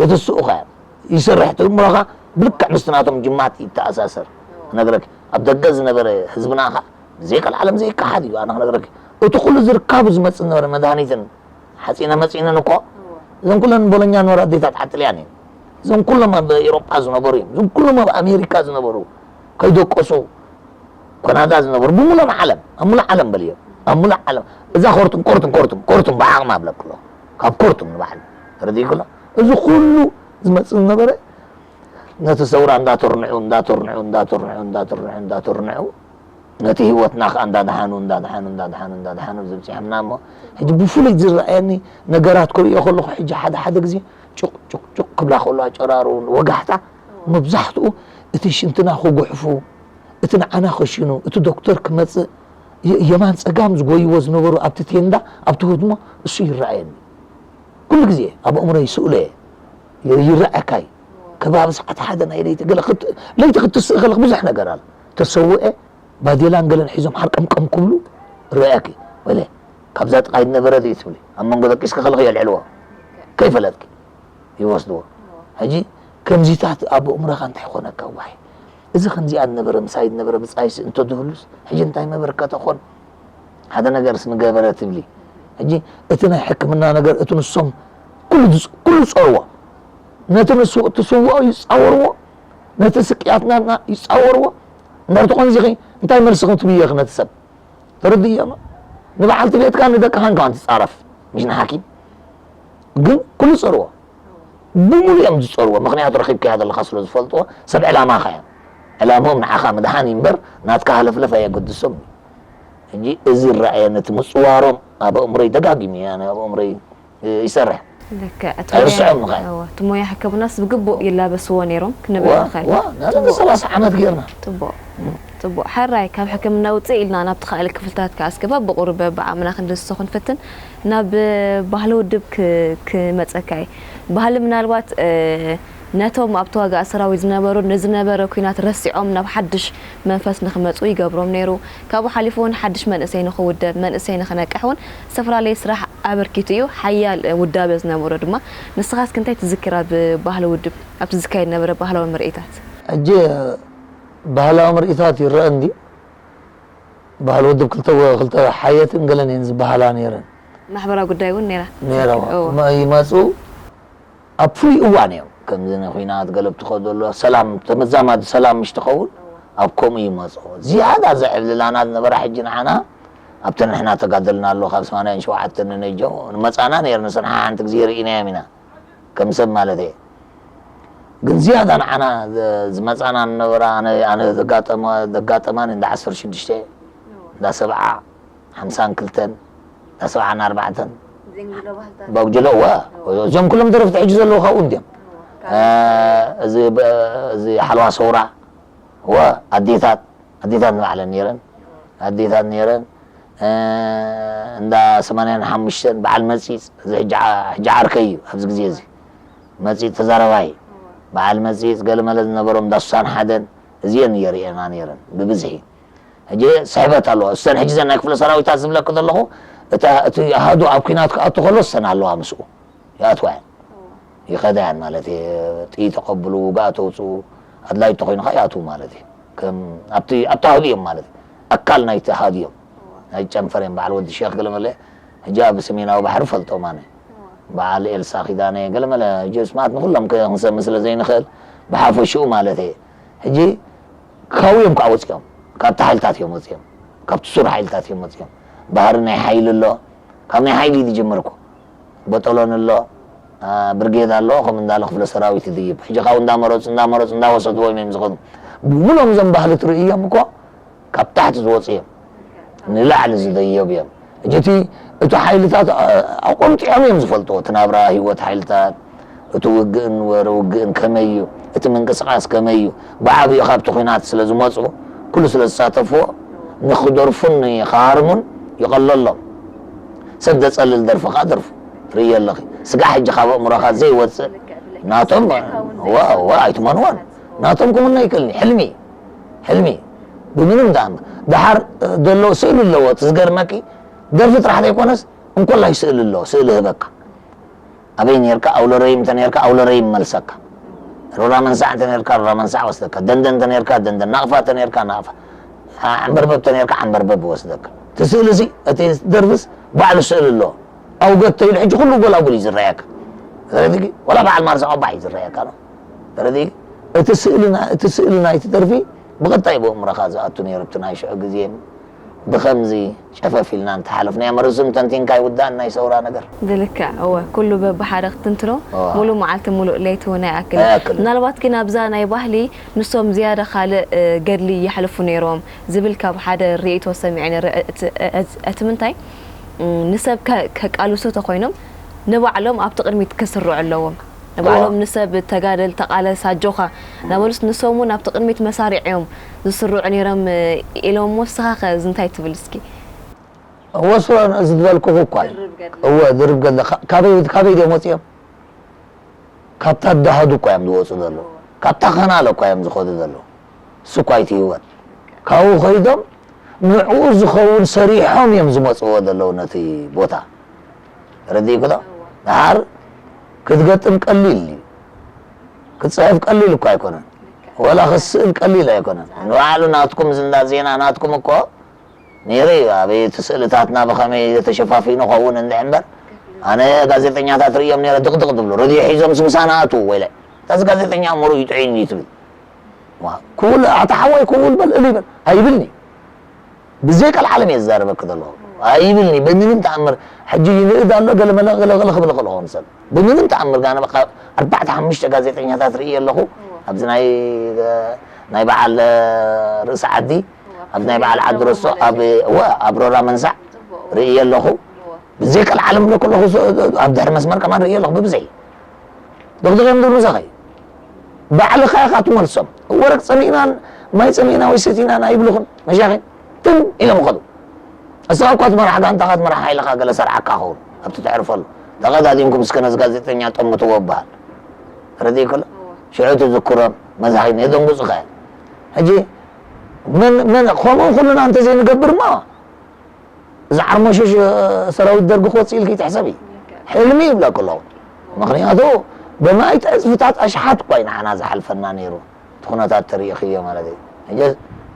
የተስኡኻ እዮም ይሰርሕ ትእምሮኻ ብልክዕ ምስቲ ናቶም ጅማት ይተኣሳሰር ክነግረኪ ኣብ ደገ ዝነበረ ህዝብና ኸ ዘይቀልዓለም ዘይከሓድ እዩ ኣነ ክነግረኪ እቲ ኩሉ ዝርካቡ ዝመፅእ ዝነበረ መድሃኒትን ሓፂነ መፂንን እኮ እዘን ኩለን ቦሎኛ ዝነበራ ኣዴታት ሓጥልያን እየን እዘን ኩሎም ኣብ ኤሮጳ ዝነበሩ እዮም እዘን ኩሎም ኣብ ኣሜሪካ ዝነበሩ ከይደቀሱ ኮናዳ ዝነበሩ ብሙሉእ ዓለም ኣብ ሙሉእ ዓለም በልዮ ኣብ ሙሉእ ዓለም እዛ ኮርቱም ኮርቱም ኮርቱም ኮርቱም ብዓቕማ ብለክሎ ካብ ኮርቱም ንባዕሉ ተረዲእክሎ እዚ ኩሉ ዝመፅእ ዝነበረ ነቲ ሰውራ እንዳተርንዑ እንዳተርንዑ እንዳተርንዑ እንዳተርንዑ እንዳተርንዑ ነቲ ህይወትና ከዓ እንዳድሓኑ እንዳድሓኑ እንዳድሓኑ እንዳድሓኑ ዝብፅሐምና እሞ ሕጂ ብፍሉይ ዝረኣየኒ ነገራት ክርእዮ ከለኹ ሕጂ ሓደ ሓደ ግዜ ጭቕ ጭቕ ጭቕ ክብላ ከሎ ኣጨራሩ ወጋሕታ መብዛሕትኡ እቲ ሽንትና ክጉሕፉ እቲ ንዓና ከሽኑ እቲ ዶክተር ክመፅእ የማን ፀጋም ዝጎይዎ ዝነበሩ ኣብቲ ቴንዳ ኣብቲ ህድሞ እሱ ይረኣየኒ ኩሉ ግዜ ኣብ ኣእምሮ ይስእሎ እየ ይረኣየካ እዩ ከባቢ ሰዓት ሓደ ናይ ለይቲ ገለ ለይቲ ክትስእ ከለክ ብዙሕ ነገር ኣሎ ተሰውአ ባዴላን ገለን ሒዞም ሓርቀምቀም ክብሉ ረኣየኪ ወለ ካብዛ ጥቃይ ዝነበረ ድዩ ትብሊ ኣብ መንጎ ደቂስኪ ከለክ የልዕልዎ ከይፈለጥኪ ይወስድዎ ሕጂ ከምዚታት ኣብ ኣእምሮኻ እንታይ ኮነካ ዋይ እዚ ከምዚኣ ዝነበረ ምሳይ ዝነበረ ብፃይስ እንተድህሉስ ሕጂ እንታይ መበርከተ ኮን ሓደ ነገርስ ምገበረ ትብሊ ሕጂ እቲ ናይ ሕክምና ነገር እቲ ንሶም ኩሉ ዝፅ- ኩሉ ዝፀርዎ ነቲ ንሱ እቲ ስውኦ ይፃወርዎ ነቲ ስቅያትና ይፃወርዎ እንድሕር ትኾን ዚኺ እንታይ መልሲ ክትብዮ ኢኺ ነቲ ሰብ ተረድእዮ እሞ ንበዓልቲ ቤትካ ንደቅኻን ከማን ትፃረፍ ምሽ ንሓኪም ግን ኩሉ ዝፀርዎ ብሙሉ እዮም ዝፀርዎ ምክንያቱ ረኪብካያ ዘለካ ስለ ዝፈልጥዎ ሰብ ዕላማኻ እዮም ዕላምኦም ንዓኻ ምድሓን እዩ እምበር ናትካ ሃለፍለፍ ኣየገድሶም እዩ ሕጂ እዚ ይረኣየ ነቲ ምፅዋሮም ኣብ ኣእምሮይ ደጋጊሙ እየ ኣነ ኣብ ኣእምሮይ ይሰርሕ ኣይርስዖም ምኸ እቲ ሞያ ሕክምናስ ብግቡእ ይላበስዎ ነይሮም ክንብል ንኽእል ሰላሳ ዓመት ጌርና ፅቡቕ ሕራይ ካብ ሕክምና ውፅእ ኢልና ናብቲ ካልእ ክፍልታት ከኣስገባ ብቑሩብ ብዓቕምና ክንድንስሶ ክንፍትን ናብ ባህሊ ውድብ ክመፀካ እየ ባህሊ ምናልባት ነቶም ኣብ ተዋጋእ ሰራዊት ዝነበሩ ንዝነበረ ኩናት ረሲዖም ናብ ሓድሽ መንፈስ ንክመፁ ይገብሮም ነይሩ። ካብኡ ሓሊፉ እውን ሓድሽ መንእሰይ ንክውደብ፣ መንእሰይ ንክነቅሕ እውን ዝተፈላለየ ስራሕ ኣበርኪቱ እዩ። ሓያል ውዳበ ዝነበሮ ድማ። ንስኻስ እንታይ ትዝክር ኣብ ባህሊ ውድብ ኣብቲ ዝካየድ ዝነበረ ባህላዊ ምርኢታት? ሕጂ ባህላዊ ምርኢታት ይረአ እንድዩ። ባህሊ ውድብ ክልተ ክልተ ሓየትን ገለን እየን ዝበሃላ ነይረን። ማሕበራዊ ጉዳይ እውን ነይራ። ነይራ። ይመፁ ኣብ ፍሉይ እዋን እዮም ከምዚ ንኩናት ገለብ ትኸዶ ኣሎ ሰላም ተመዛማዲ ሰላም ምሽ ትኸውን ኣብ ከምኡ ይመፅኦ ዝያዳ ዘዕብልላና ዝነበራ ሕጂ ንዓና ኣብቲ ንሕና ተጋደልና ኣሎ ካብ ሰማንያን ሸውዓተን ንነጀው ንመፃና ነይርና ሰንዓ ሓንቲ ግዜ ርኢናዮም ኢና ከም ሰብ ማለት እየ ግን ዝያዳ ንዓና ዝመፃና ንነበራ ኣነ ዘጋጠማኒ እንዳ ዓሰርተ ሽዱሽተ እንዳ ሰብዓ ሓምሳን ክልተን እንዳ ሰብዓን ኣርባዕተን ባጉጅለ እወ እዚኦም ኩሎም ደረፍቲ ሕጂ ዘለዉ ካብኡ እንዲዮም እዚ ሓለዋ ሰውራ እወ ኣዴታት ኣዴታት ንባዕለን ነይረን ኣዴታት ነይረን እንዳ ሰማንያን ሓሙሽተን በዓል መፂፅ እዚ ሕጂ ዓርከይ እዩ ኣብዚ ግዜ እዚ መፂፅ ተዛረባይ በዓል መፂፅ ገለመለ ዝነበሮም እንዳ ሱሳን ሓደን እዚአን እየ ርእየና ነይረን ብብዝሒ ሕጂ ስሕበት ኣለዎ እሰን ሕጂ ዘን ናይ ክፍለ ሰራዊታት ዝብለኪ ዘለኹ እታ እቲ ኣሃዱ ኣብ ኲናት ክኣቱ ከሎ ሰን ኣለዋ ምስኡ ይኣትዋ እየን ይኸዳ እየን ማለት እየ። ጥይት ተቐብሉ ውጋእ ተውፅኡ ኣድላይ ተኾይኑ ከዓ ይኣትዉ ማለት እዩ። ከም ኣብቲ ኣብቲ ኣሃዱ እዮም ማለት እዩ። ኣካል ናይቲ ኣሃዱ እዮም። ናይ ጨንፈር እዮም በዓል ወዲ ሼክ ገለመለ ሕጂ ኣብ ሰሜናዊ ባሕሪ ፈልጦም ኣነ በዓል ኤልሳ ኪዳነ ገለመለ ሕጂ ስማት ንኩሎም ክንሰሚ ስለ ዘይንኽእል ብሓፈሽኡ ማለት እየ። ሕጂ ካብኡ እዮም ከዓ ወፂኦም ካብቲ ሓይልታት እዮም ወፂኦም ካብቲ ሱር ሓይልታት እዮም ወፂኦም። ባህሪ ናይ ሓይሊ ኣሎ ካብ ናይ ሓይሊ እዩ ዝጅምር እኮ በጠሎን ኣሎ ብርጌድ ኣሎ ከም እንዳለ ክፍለ ሰራዊት ይድይብ ሕጂ ካብኡ እንዳመረፁ እንዳመረፁ እንዳወሰድዎም እዮም ዝኸዱ። ብሙሎም እዞም ባህሊ ትርእዮም እኮ ካብ ታሕቲ ዝወፁ እዮም ንላዕሊ ዝደየቡ እዮም። ሕጂ እቲ እቲ ሓይልታት ኣቆምጢዖም እዮም ዝፈልጥዎ እቲ ናብራ ህይወት ሓይልታት እቲ ውግእን ወረ ውግእን ከመይ እዩ እቲ ምንቅስቃስ ከመይ እዩ ብዓብኡ ካብቲ ኲናት ስለ ዝመፁ ኩሉ ስለ ዝሳተፍዎ ንክደርፉን ንክሃርሙን ይቐለሎም። ሰብ ዘፀልል ደርፊ ከዓ ደርፉ ትርእዮ ኣለኺ። ስጋዕ ሕጂ ካብ ኣእምሮኻ ዘይወፅእ ናቶም ዋ ዋ ኣይትመንዎን ናቶም ክምኖ ይክእልኒ ሕልሚ ሕልሚ ብምንም ዳኣም ደሓር ዘሎ ስእሊ ኣለዎ እቲ ዝገርመኪ ደርፊ ጥራሕ ዘይኮነስ እንኮላይ ስእሊ ኣለዎ ስእሊ ህበካ ኣበይ ነርካ ኣውለረይም እንተ ነርካ ኣውለረይም መልሰካ ሮራ መንሳዕ እንተ ነርካ ሮራ መንሳዕ ወስደካ ደንደን እንተ ነርካ ደንደን ናቕፋ እንተ ነርካ ናቕፋ ዓንበርበብ እንተ ነርካ ዓንበርበብ ወስደካ እቲ ስእሊ ሲ እቲ ደርፍስ ባዕሉ ስእሊ ኣለዎ ኣውገት ተይሉ ሕጂ ኩሉ ጎላጉል እዩ ዝረኣየካ ተረዲእኪ ወላ በዓል ማርሳ ቆባሕ እዩ ዝረኣየካ ነው ተረዲእኪ እቲ ስእሊ ና- እቲ ስእሊ ናይቲ ደርፊ ብቐጣይ ብእምሮኻ ዝኣቱ ነይሩ ኣብቲ ናይ ሽዑ ግዜ ብኸምዚ ጨፈፍ ኢልና እንተሓለፍናዮ መርዝም ተንቲንካ ይውዳእ ናይ ሰውራ ነገር ብልክዕ እወ ኩሉ በብሓደ ክትንትኖ እወ። ሙሉእ መዓልቲ ሙሉእ ለይቲ እውን ኣይኣክል ኣይኣክልን። ምናልባት ግን ኣብዛ ናይ ባህሊ ንሶም ዝያዳ ካልእ እ፣ ገድሊ የሕልፉ ነይሮም ዝብል ካብ ሓደ ርእይቶ ሰሚዐ ነይረ እቲ- እቲ- እቲ ምንታይ እም፣ ንሰብ ከ- ከቃልሱ ተኮይኖም ንባዕሎም ኣብቲ ቅድሚት ክስርዑ ኣለዎም ንባዕሎም ንሰብ ተጋደል ተቓለስ ኣጆኻ እናበሉስ ንሶም እውን ኣብቲ ቅድሚት መሳሪዕ እዮም ዝስርዑ ነይሮም ኢሎም እሞ ንስኻ ኸ እዚ እንታይ ትብል እስኪ? እወ ሱራን እዚ ዝበልኩኹ እኳ እዩ። እወ ድርብ ገለ ካ- ካበይ ካበይ ድዮም ወፂኦም? ካብታ ዳሃዱ እኳ እዮም ዝወፁ ዘለዉ። ካብታ ኸናለ እኳ እዮም ዝኸዱ ዘለዉ። እሱ እኳ እቲ ህይወት ካብኡ ከይዶም ንዕኡ ዝኸውን ሰሪሖም እዮም ዝመፅዎ ዘለዉ ነቲ ቦታ ተረዲእኩ ዶ ድሓር ክትገጥም ቀሊል እዩ ክትፅሕፍ ቀሊል እኳ ኣይኮነን ወላ ክትስእል ቀሊል ኣይኮነን ንባዕሉ ናትኩም ዝንዳ ዜና ናትኩም እኮ ነይሩ እዩ ኣበይ እቲ ስእልታትና ብኸመይ ተሸፋፊኑ ኸውን እንድሕ እምበር ኣነ ጋዜጠኛታት ርእዮም ነይረ ድቕድቕ ዝብሉ ረድዮ ሒዞም ስምሳና ኣትዉ ወይለ እታዚ ጋዜጠኛ እምሩ እዩ ጥዒኑ እዩ ትብል ክውል ኣታ ሓዋይ ክውል በል እል ይበል ኣይብልኒ ብዘይ ቀልዓለም እየ ዝዛረበኪ ዘለኹ ኣይብልኒ ብምንም ተኣምር ሕጂ ይንእድ ኣሎ ገለ መለ ገለ ገለ ክብል ከለኹ ንሰብ ብምንም ተኣምር ጋነ በቃ ኣርባዕተ ሓሙሽተ ጋዜጠኛታት ርእየ ኣለኹ ኣብዚ ናይ ናይ በዓል ርእሲ ዓዲ ኣብ ናይ በዓል ዓዲ ረሶ ኣብ እወ ኣብ ሮራ መንሳዕ ርእየ ኣለኹ ብዘይ ቀልዓለም ብሎ ከለኹ ኣብ ድሕሪ መስመር ከማን ርእየ ኣለኹ ብብዝሒ ዶክተር እዮም ዝብሉ ምሳኸ ባዕልኻ ኢኻ ትመልሶም ወረቅ ፀሚእናን ማይ ፀሚእና ወይ ሰቲናን ኣይብልኹን መሻኺን ትም ኢሎም ይኸዱ እስኻ እኳ ትመራሕ ጋንታኻ ትመራሕ ሓይልኻ ገለ ሰርዓካ ኸውን ኣብቲ ተዕርፈሉ ተቐዳዲምኩም እስከ ነዚ ጋዜጠኛ ጠምትዎ ይበሃል ረድእ ከሎ ሽዑ ትዝክሮም መዛኺን የደንጉፁኻ እዮም ሕጂ መን መን ከምኡ ኩልና እንተዘይንገብር እሞ እዚ ዓርሞሽሽ ሰራዊት ደርጊ ክወፅእ ኢልኪ ትሕሰቢ ሕልሚ ይብለኪ ኣለኹ ምኽንያቱ ብማይት ዕፅፍታት ኣሽሓት እኳ እዩ ንዓና ዝሓልፈና ነይሩ እቲ ኩነታት ተሪእኽዮ ማለት እዩ ሕጂ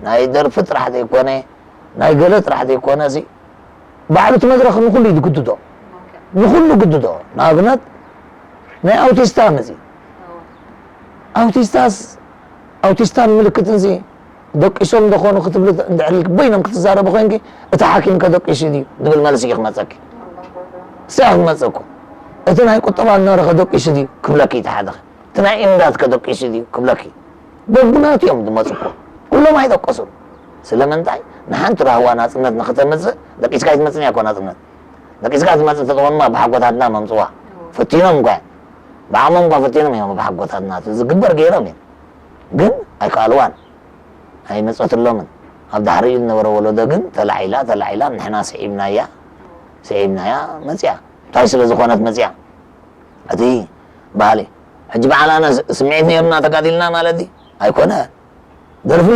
ናይ ደርፊ ጥራሕ ዘይኮነ ናይ ገለ ጥራሕ ዘይኮነ ሲ ባዕሉ እቲ መድረኽ ንኩሉ እዩ ዝግድዶ ንኩሉ ግድዶ ንኣብነት ናይ ኣውቲስታ መፂ ኣውቲስታስ ኣውቲስታን ምልክትን ሲ ደቂሶም ዶ ኾኑ ክትብሊ እንድሕር ኢልኪ በይኖም ክትዛረቢ ኮይንኪ እቲ ሓኪም ከ ደቂሱ ድዩ ዝብል መልሲ እዩ ክመፀኪ ንስኺ ክትመፅእ እኮ እቲ ናይ ቁጠባ እናረኸ ደቂሱ ድዩ ክብለኪ እቲ ሓደ እቲ ናይ ኢምዳት ከ ደቂሱ ድዩ ክብለኪ በብናቱ እዮም ዝመፁ እኮ ኩሎም ኣይደቀሱን ስለምንታይ ንሓንቲ ራህዋ ናፅነት ንክተምፅእ ደቂስካ ኣይትመፅን እያ እኮ ናፅነት ደቂስካ ትመፅእ ተትኾንማ ብሓጎታትና መምፅዋ ፈቲኖም እኳ እዮም ብዓቕሞም እኳ ፈቲኖም እዮም ብሓጎታትና ዝግበር ገይሮም እዮም ግን ኣይከኣልዋን ኣይመፀትሎምን ኣብ ዳሕሪኡ ዝነበረ ወለዶ ግን ተላዒላ ተላዒላ ንሕና ስዒብናያ ስዒብናያ መፅያ እንታይ ስለ ዝኾነት መፅያ እቲ ባህሊ ሕጂ በዓል ኣነ ስምዒት ነይሩና ተጋዲልና ማለት ድዩ ኣይኮነ ደርፊ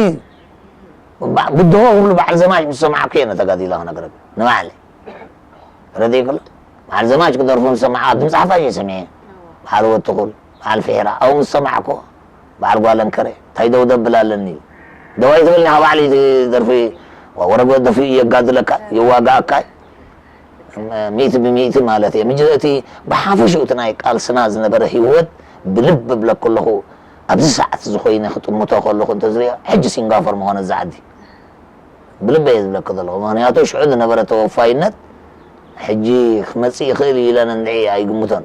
ብድሆ ክብሉ በዓል ዘማች ምስ ሰማዕኩ እየ ነተጋዲለ ክነግረካ ንባዕለይ ረዲእ ክሎ በዓል ዘማች ክደርፉ ምስ ሰማዕካ፣ ድምፂ ሓፋሽ እየ ሰሚዐ። በዓል ወትኹል፣ በዓል ፍሒራ፣ ኣብኡ ምስ ሰማዕኮ፣ በዓል ጓል ኣንከረ፣ እንታይ ደው ደብል ኣለኒ እዩ። ደው ኣይትበልኒ፣ ካብ ባዕሊ እቲ ደርፊ፣ ወረጎ ደፊኡ የጋድለካ፣ የዋግኣካ እዩ። ሚእቲ ብሚእቲ ማለት እየ። ምጅ-፣ እቲ ብሓፈሽኡ እቲ ናይ ቃልስና ዝነበረ ህይወት ብልብ እብለኩ ኣለኹ። ኣብዚ ሰዓት እዚ ኮይነ ክጥምቶ ከለኹ እንተዝሪኦ፣ ሕጂ ሲንጋፎር ምኾነ እዛ ዓዲ። ብልበይ እየ ዝብለኪ ዘለኹ። ምኽንያቱ ሽዑ ዝነበረ ተወፋይነት ሕጂ ክመጽእ ይኽእል እዩ ኢለን እንድዒ ኣይግምቶን።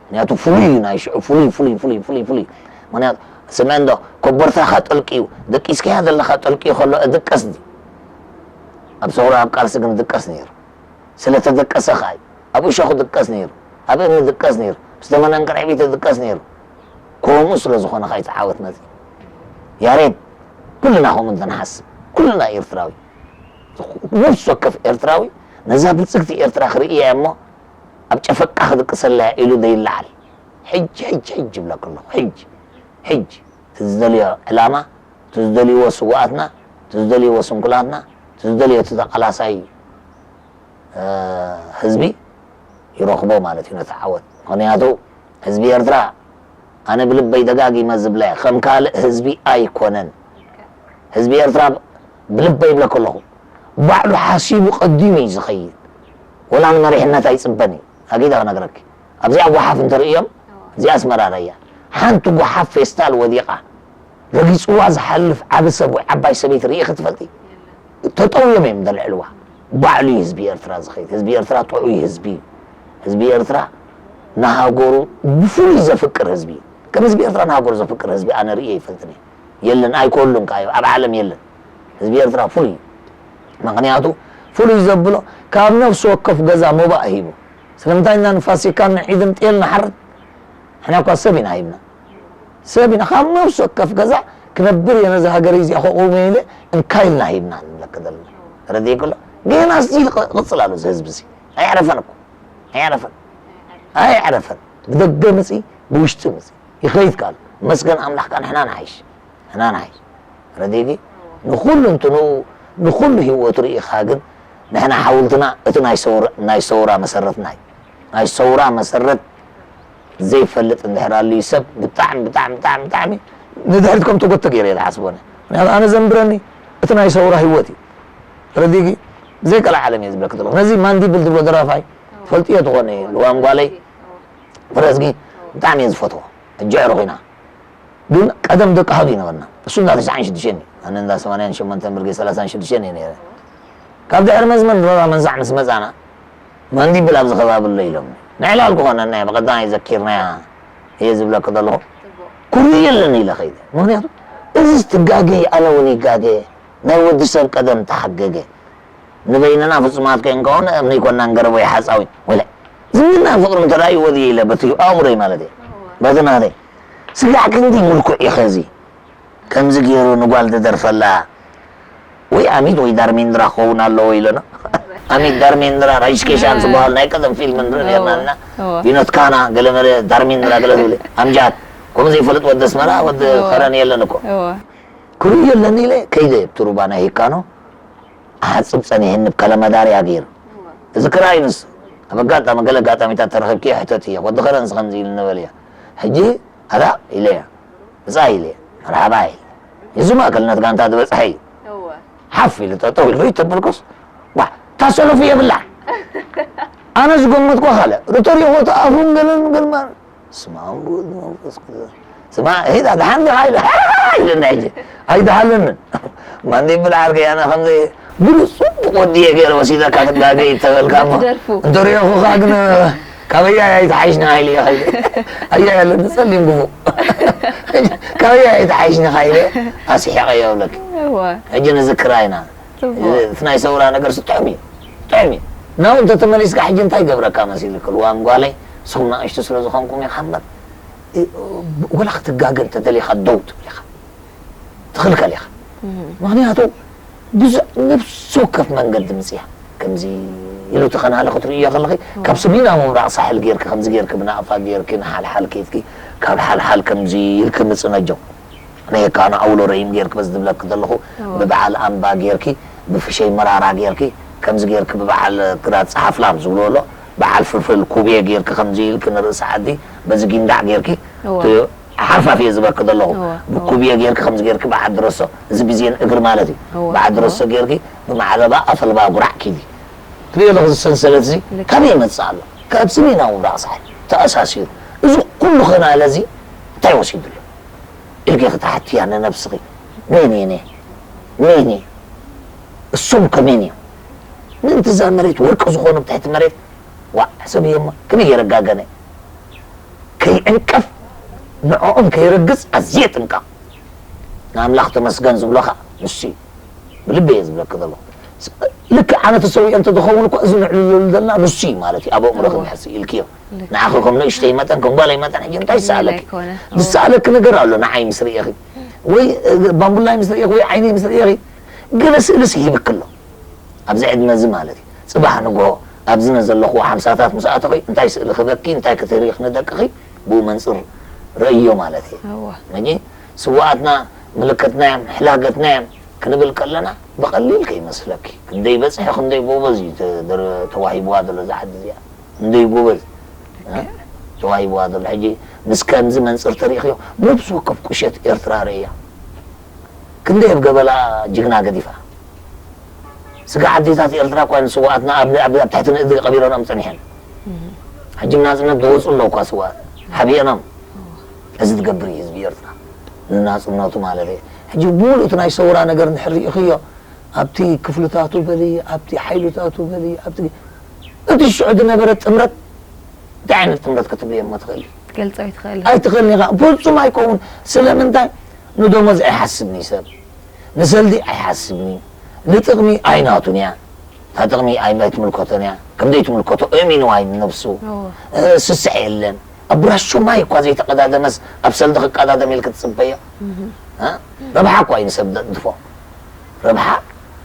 ምኽንያቱ ፍሉይ እዩ ናይ ሽዑ፣ ፍሉይ፣ ፍሉይ፣ ፍሉይ፣ ፍሉይ፣ ፍሉይ። ምኽንያቱ ስምዐ እንዶ፣ ኮቦርታኻ ጠልቅዩ፣ ደቂስካያ ዘለኻ ጠልቅዩ ከሎ እድቀስ ድዩ? ኣብ ሰውራ ኣብ ቃልሲ ግን እድቀስ ነይሩ። ስለ ተደቀሰ ኸኣ እዩ። ኣብ እሾኽ ይድቀስ ነይሩ፣ ኣብ እምኒ ይድቀስ ነይሩ፣ ዝተመነ እንቅርዕቢት ይድቀስ ነይሩ። ከምኡ ስለ ዝኾነ ኸኣ እቲ ዓወት መጺኡ። ያሬድ፣ ኩልና ከምኡ እንተንሓስብ፣ ኩልና ኤርትራዊ፣ ነፍሲ ወከፍ ኤርትራዊ ነዛ ብልጽግቲ ኤርትራ ክርእያ እየ እሞ ኣብ ጨፈቃ ክድቅሰላ እየ ኢሉ ዘይለዓል። ሕጂ፣ ሕጂ፣ ሕጂ ይብለካ ኣለኹ። ሕጂ፣ ሕጂ፣ እቲ ዝደልዮ ዕላማ፣ እቲ ዝደልይዎ ስውኣትና፣ እቲ ዝደልይዎ ስንኩላትና፣ እቲ ዝደልዮ እቲ ተቓላሳይ እ፣ ህዝቢ ይረኽቦ ማለት እዩ ነቲ ዓወት። ምኽንያቱ ህዝቢ ኤርትራ፣ ኣነ ብልበይ ደጋጊመ ዝብለ፣ ከም ካልእ ህዝቢ ኣይኮነን። ህዝቢ ኤርትራ ብልበይ ይብለኩ ኣለኹ፣ ባዕሉ ሓሲቡ ቀዲሙ እዩ ዝኸይድ። ወላ ንመሪሕነት ኣይጽበን እዩ። ኣጊዳ ክነግረኪ፣ ኣብዚኣ ጓሓፍ እንተርእዮም፣ እዚኣ ኣስመራርያ፣ ሓንቲ ጓሓፍ ፌስታል ወዲቓ፣ ረጊጽዋ ዝሓልፍ ዓቢ ሰብ ወይ ዓባይ ሰበይቲ ርእኺ ትፈልጢ? ተጠውዮም እዮም ዘልዕልዋ። ባዕሉ እዩ ህዝቢ ኤርትራ ዝኸይድ። ህዝቢ ኤርትራ ጥዑይ ህዝቢ እዩ። ህዝቢ ኤርትራ ንሃገሩ ብፍሉይ ዘፍቅር ህዝቢ እዩ። ከም ህዝቢ ኤርትራ ንሃገሩ ዘፍቅር ህዝቢ ኣነ ርእየ ኣይፈልጥን እየ። የለን፣ ኣይኮሉን ከኣ ኣብ ዓለም የለን። ህዝቢ ኤርትራ ፍሉይ እዩ። ምኽንያቱ ፍሉይ ዘብሎ ካብ ነፍሲ ወከፍ ገዛ ሞባእ ሂቡ። ስለምንታይ ኢና ንፋሲካን ንዒድን ጤል ንሓርድ? ንሕና እኳ ሰብ ኢና ሂብና። ሰብ ኢና። ካብ ነፍሲ ወከፍ ገዛ ክነብር እየ ነዛ ሃገር እዚኣ ከቑመ ኢለ እንካ ኢልና ሂብና ንብለካ ዘለና። ተረዲእኪ ኣሎ? ገና ስቲል ይቕጽል ኣሎ እዚ ህዝቢ እዚ። ኣየዕረፈን እኮ። ኣየዕረፈን። ኣየዕረፈን። ብደገ ምጺ፣ ብውሽጢ ምጺ። ይኸይድ ካል። መስገን ኣምላኽ ከኣ ንሕና ንሓይሽ። ንሕና ንሓይሽ። ረዲእኪ? ንኹሉ እንትኑ፣ ንኹሉ ህይወቱ ርኢኻ ግን፣ ንሕና ሓውልትና እቲ ናይ ሰውራ፣ ናይ ሰውራ መሰረትና እዩ። ናይ ሰውራ መሰረት ዘይፈልጥ እንድሕር ኣልዩ ሰብ፣ ብጣዕሚ፣ ብጣዕሚ፣ ብጣዕሚ፣ ብጣዕሚ ንድሕሪት ከም ተጎተ ገይረ እየ ዝሓስቦ። ምኽንያቱ ኣነ ዘንብረኒ እቲ ናይ ሰውራ ህይወት እዩ። ረዲእኪ? ብዘይ ቀልዓለም እየ ዝብለኪ ዘለኹ። ነዚ ማንዲብል ዝብሎ ደራፋይ ትፈልጥዮ ትኾነ፣ ልዋም ጓለይ፣ ፍረዝጊ፣ ብጣዕሚ እየ ዝፈትዎ። ሕጂ ዕሩኽ ኢና። ግን ቀደም ደቂ ሃዱ ይነበርና። እሱ እንዳ ተስዓን ሽዱሽተን እዩ። ኣነ እንዳ ሰማንያን ሸሞንተን ብርጌድ ሰላሳን ሽዱሽተን እየ ነይረ። ካብ ድሕሪ መዝመን ሮራ መንዛዕ ምስ መጻና፣ ማንዲብል ኣብዚ ከባቢ ኣሎ ኢሎም። ንዕላል ክኾነና እየ፣ ብቐዳማይ ዘኪርናያ እየ ዝብለኪ ዘለኹ። ኩርዩ የለን ኢለ ኸይደ። ምኽንያቱ፣ እዚስ ትጋገ፣ ኣነ እውን ይጋገ። ናይ ወዲ ሰብ ቀደም ተሓገገ። ንበይንና ፍጹማት ከይንከውን እምኒ ኣይኮናን ገረቦ ይሓጻዊ። ወለ ዝምድና ፍቕሪ እንተ ደኣ ይወድየ ኢለ በቲ ኣእምሮይ ማለት እየ። በቲ ናተይ ስጋዕ ክንዲ ምልኩዕ ኢኸ እዚ ከምዚ ገይሩ ንጓል ዝደርፈላ ወይ ኣሚት ወይ ዳርሜንድራ ክኸውን ኣለዎ ኢለና። ኣሚት ዳርሜንድራ ራይሽኬሻን ዝበሃል ናይ ቀደም ፊልም ንርኢ ነርና እና እወ። ቪኖት ካና ገለ መለ ዳርሜንድራ ገለ ትብል ኣምጃድ ከምኡ ዘይፈልጥ ወዲ ኣስመራ ወዲ እወ። ከረን የለን እኮ። እወ። ክርእዮ ኣለኒ ኢለ ከይደ ኣብቲ ሩባ ናይ ሂካኖ። ኣሓጽብ ጸኒሕኒ ብከለመዳርያ ገይሩ። እዚ ክራይ ምስ ኣብ ኣጋጣሚ ገለ ኣጋጣሚታት ተረኺብኪ ሕተት እየ። ወዲ ከረንስ ከምዚ ኢሉ ነበልያ። ሕጂ ኣታ ኢለያ። ብጻይ ኢለያ። መርሓባ ኢለ። እዚ ማእከልነት ጋንታ ዝበጽሐ እዩ። እወ። ሓፍ ኢሉ ጠጠው ኢሉ ይተበልኩስ። ዋ፣ ታሰለፉ የብላ። ኣነ ዝገመትኳ ካልእ። ርተር የኾተ ኣፉን ገለን ግን ማን ስማ ወወልድ ወመንፈስ ቅዱስ። ስማ፣ ሄዳ፣ ደሓን ዲኻ? ኢለ፣ ኢለና፣ ሕጂ። ኣይደሓለንን። ማን ይብል ዓርከይ፣ ኣነ ከምዚ፣ ብሉ ጽቡቕ ወዲ እየ ገይረ ወሲደካ፣ ትጋገ ይተበልካ እሞ። ትደርፉ። እንተ ሪኦኹኻ ግን፣ ካበያ እያ ኣይትሓይሽኒ፣ ኢለ እየ ኸይደ። ኣያ ያለን ጸሊም ግፉ። ካበያ እያ ኣይትሓይሽኒ፣ ኢለ፣ ኣስሒቐዮ፣ እብለኪ። እወ። ሕጂ ንዝክራ ኢና። ጽቡቕ። እቲ ናይ ሰውራ ነገርሲ ጥዑም እዩ። ጥዑም እዩ። ናብኡ እንተተመሊስካ ሕጂ እንታይ ይገብረካ መሲልኪ? ልዋም ጓለይ፣ ንስኹም ንኣሽቱ ስለ ዝኾንኩም ኢኻ እምበር፣ እ፣ ወላ ክትጋገ እንተደሊኻ ደው ትብል ኢኻ። ትኽልከል ኢኻ። እህ። ምኽንያቱ ብዙሕ ነፍሲ ወከፍ መንገዲ ምጽያ። ከምዚ ኢሉ ተኸናለ ክትርእዮ ከለኺ፣ እህ። ካብ ሰሜናዊ ምብራቕ ሳሕል ጌርኪ፣ ከምዚ ጌርኪ፣ ብናቕፋ ጌርኪ፣ ንሓልሓል ኬድኪ፣ ካብ ሓልሓል ከምዚ ኢልኪ ምጽእ ነጆ። ነየካ ንኣውሎ ረይም ጌርኪ በዚ ዝብለኪ ዘለኹ፣ እዎ። ብበዓል ኣምባ ጌርኪ፣ ብፍሸይ መራራ ጌርኪ፣ ከምዚ ጌርኪ ብበዓል ግራት ጸሓፍላም ዝብልዎ ኣሎ፣ በዓል ፍልፍል ኩብየ ጌርኪ ከምዚ ኢልኪ ንርእሲ ዓዲ በዚ ጊንዳዕ ጌርኪ፣ እወ። እቲ ሓርፋፍ እየ ዝበኪ ዘለኹ። እወ፣ እወ። ብኩብየ ጌርኪ ከምዚ ጌርኪ ብዓዲ ረሶ፣ እዚ ብዜን እግሪ ማለት እዩ። እወ፣ ብዓዲ እወ። ረሶ ጌርኪ ብማዕረባ ኣፈልባ ጉራዕ ኪዲ። ትሪኦ ኣለኹ፣ እዚ ሰንሰለት እዚ ልክ። ካበይ ይመጽእ ኣሎ? ካብ ሰሜናዊ ምብራቕ ሳሕል ተኣሳሲሩ። እዚ ኩሉ ኸናለ እዚ እንታይ ወሲዱ ኣሎ? ኢልኪ ክትሓትያ ንነብስኺ፣ መን እየ ኣነ? መን እየ? እሶም ከ መን እዮም? ምእንቲ እዛ መሬት ወርቂ ዝኾኑ ብትሕቲ መሬት፣ ዋዕ፣ ሰብ እየ እሞ፣ ከመይ ገይረ ጋገነ? ከይዕንቀፍ፣ ንዕኦም ከይረግጽ ኣዝየ ጥንቀቕ። ንኣምላኽ ተመስገን ዝብሎ ኸኣ ንሱ እዩ። ብልቢ እየ ዝብለኪ ዘለኹ። ስ-፣ ልክዕ ኣነ ተሰዊኤ እንተ ዝኸውን እኮ፣ እዚ ንዕልለሉ ዘለና ንሱ እዩ ማለት እዩ። ኣብ ኣእምሮኺ እወ። እንድሕር ስኢልክዮ። ልክ። ንዓኺ ከም ንእሽተይ መጠን፣ ከም ጓለይ መጠን፣ ሕጂ እንታይ ይሰኣለኪ? ኣይኮነ። እወ። ዝሰኣለኪ ነገር ኣሎ፣ ንዓይ ምስ ርእኺ። ወይ፣ እ፣ ባምቡላይ ምስ ርእኺ፣ ወይ ዓይነይ ምስ ርእኺ። ገለ ስእልስ ይህብኪ ኣሎ። ኣብዚ ዕድመ እዚ ማለት እዩ። ጽባሕ ንግሆ፣ ኣብዚ ነዘለኽዎ ሓምሳታት ምስ ኣተኺ፣ እንታይ ስእሊ ክህበኪ፣ እንታይ ክትህቢ ንደቅኺ፣ ብኡ መንጽር ረእዮ ማለት እዩ። እወ። ሕጂ ስውኣትና፣ ምልክትና እዮም፣ ሕላገትና እዮም ክንብል ከለና፣ ብቐሊል ከይመስለኪ። ክንደይ በጽሒ፣ ክንደይ ጎበዝ እዩ ተ-፣ ደረ-፣ ተዋሂብዋ ዘሎ እዛ ዓዲ እዚኣ። ክንደይ ጎበዝ፣ እ? ተዋሂብዋ ዘሎ። ሕጂ ምስ ከምዚ መንጽር ተሪእኽዮ፣ ነብሲ ወከፍ ቁሸት ኤርትራ ረእያ። ክንደይ ኣብ ገበላ ጅግና ገዲፋ። ስጋ ዓዴታት ኤርትራ እኳ ንስውኣትና ኣብ፣ ኣብ፣ ኣብ ትሕቲ ንእድሪ ቀቢረኖም ጸኒሐን። እህ። ሕጂ ናጽነት ዝወጹ ኣለዉ እኳ ስውኣት። ሓቢኤኖም። እዚ ትገብር እዩ ህዝቢ ኤርትራ። ንናጽነቱ ማለት እዩ። ሕጂ ብምሉእ እቲ ናይ ሰውራ ነገር እንድሕር ርኢኽዮ፣ ኣብቲ ክፍልታቱ በሊ፣ ኣብቲ ሓይልታቱ በሊ፣ ኣብቲ፣ እቲ ሽዑ ዝነበረ ጥምረት፣ እንታይ ዓይነት ጥምረት ክትብልዮ እሞ ትኽእሊ? ትገልጾ ኣይትኽእልን። ኣይትኽእልን ኢኻ። ፍጹም ኣይከውን። ስለምንታይ? ንደሞዝ ኣይሓስብን እዩ ሰብ። ንሰልዲ ኣይሓስብን እዩ። ንጥቕሚ ኣይናቱን እያ። እታ ጥቕሚ ኣይ-፣ ኣይትምልከቶን እያ። ከም ዘይትምልከቶ እሚንዋ እዩ ንነብሱ። እወ። እ፣ ስስዕ የለን። ኣብ ብራሾ ማይ እኳ ዘይተቐዳደመስ ኣብ ሰልዲ ክቀዳደም ኢልክ ትጽበዮ? እህ። እ? ረብሓ እኳ እዩ ንሰብ ዘጥድፎ። ረብሓ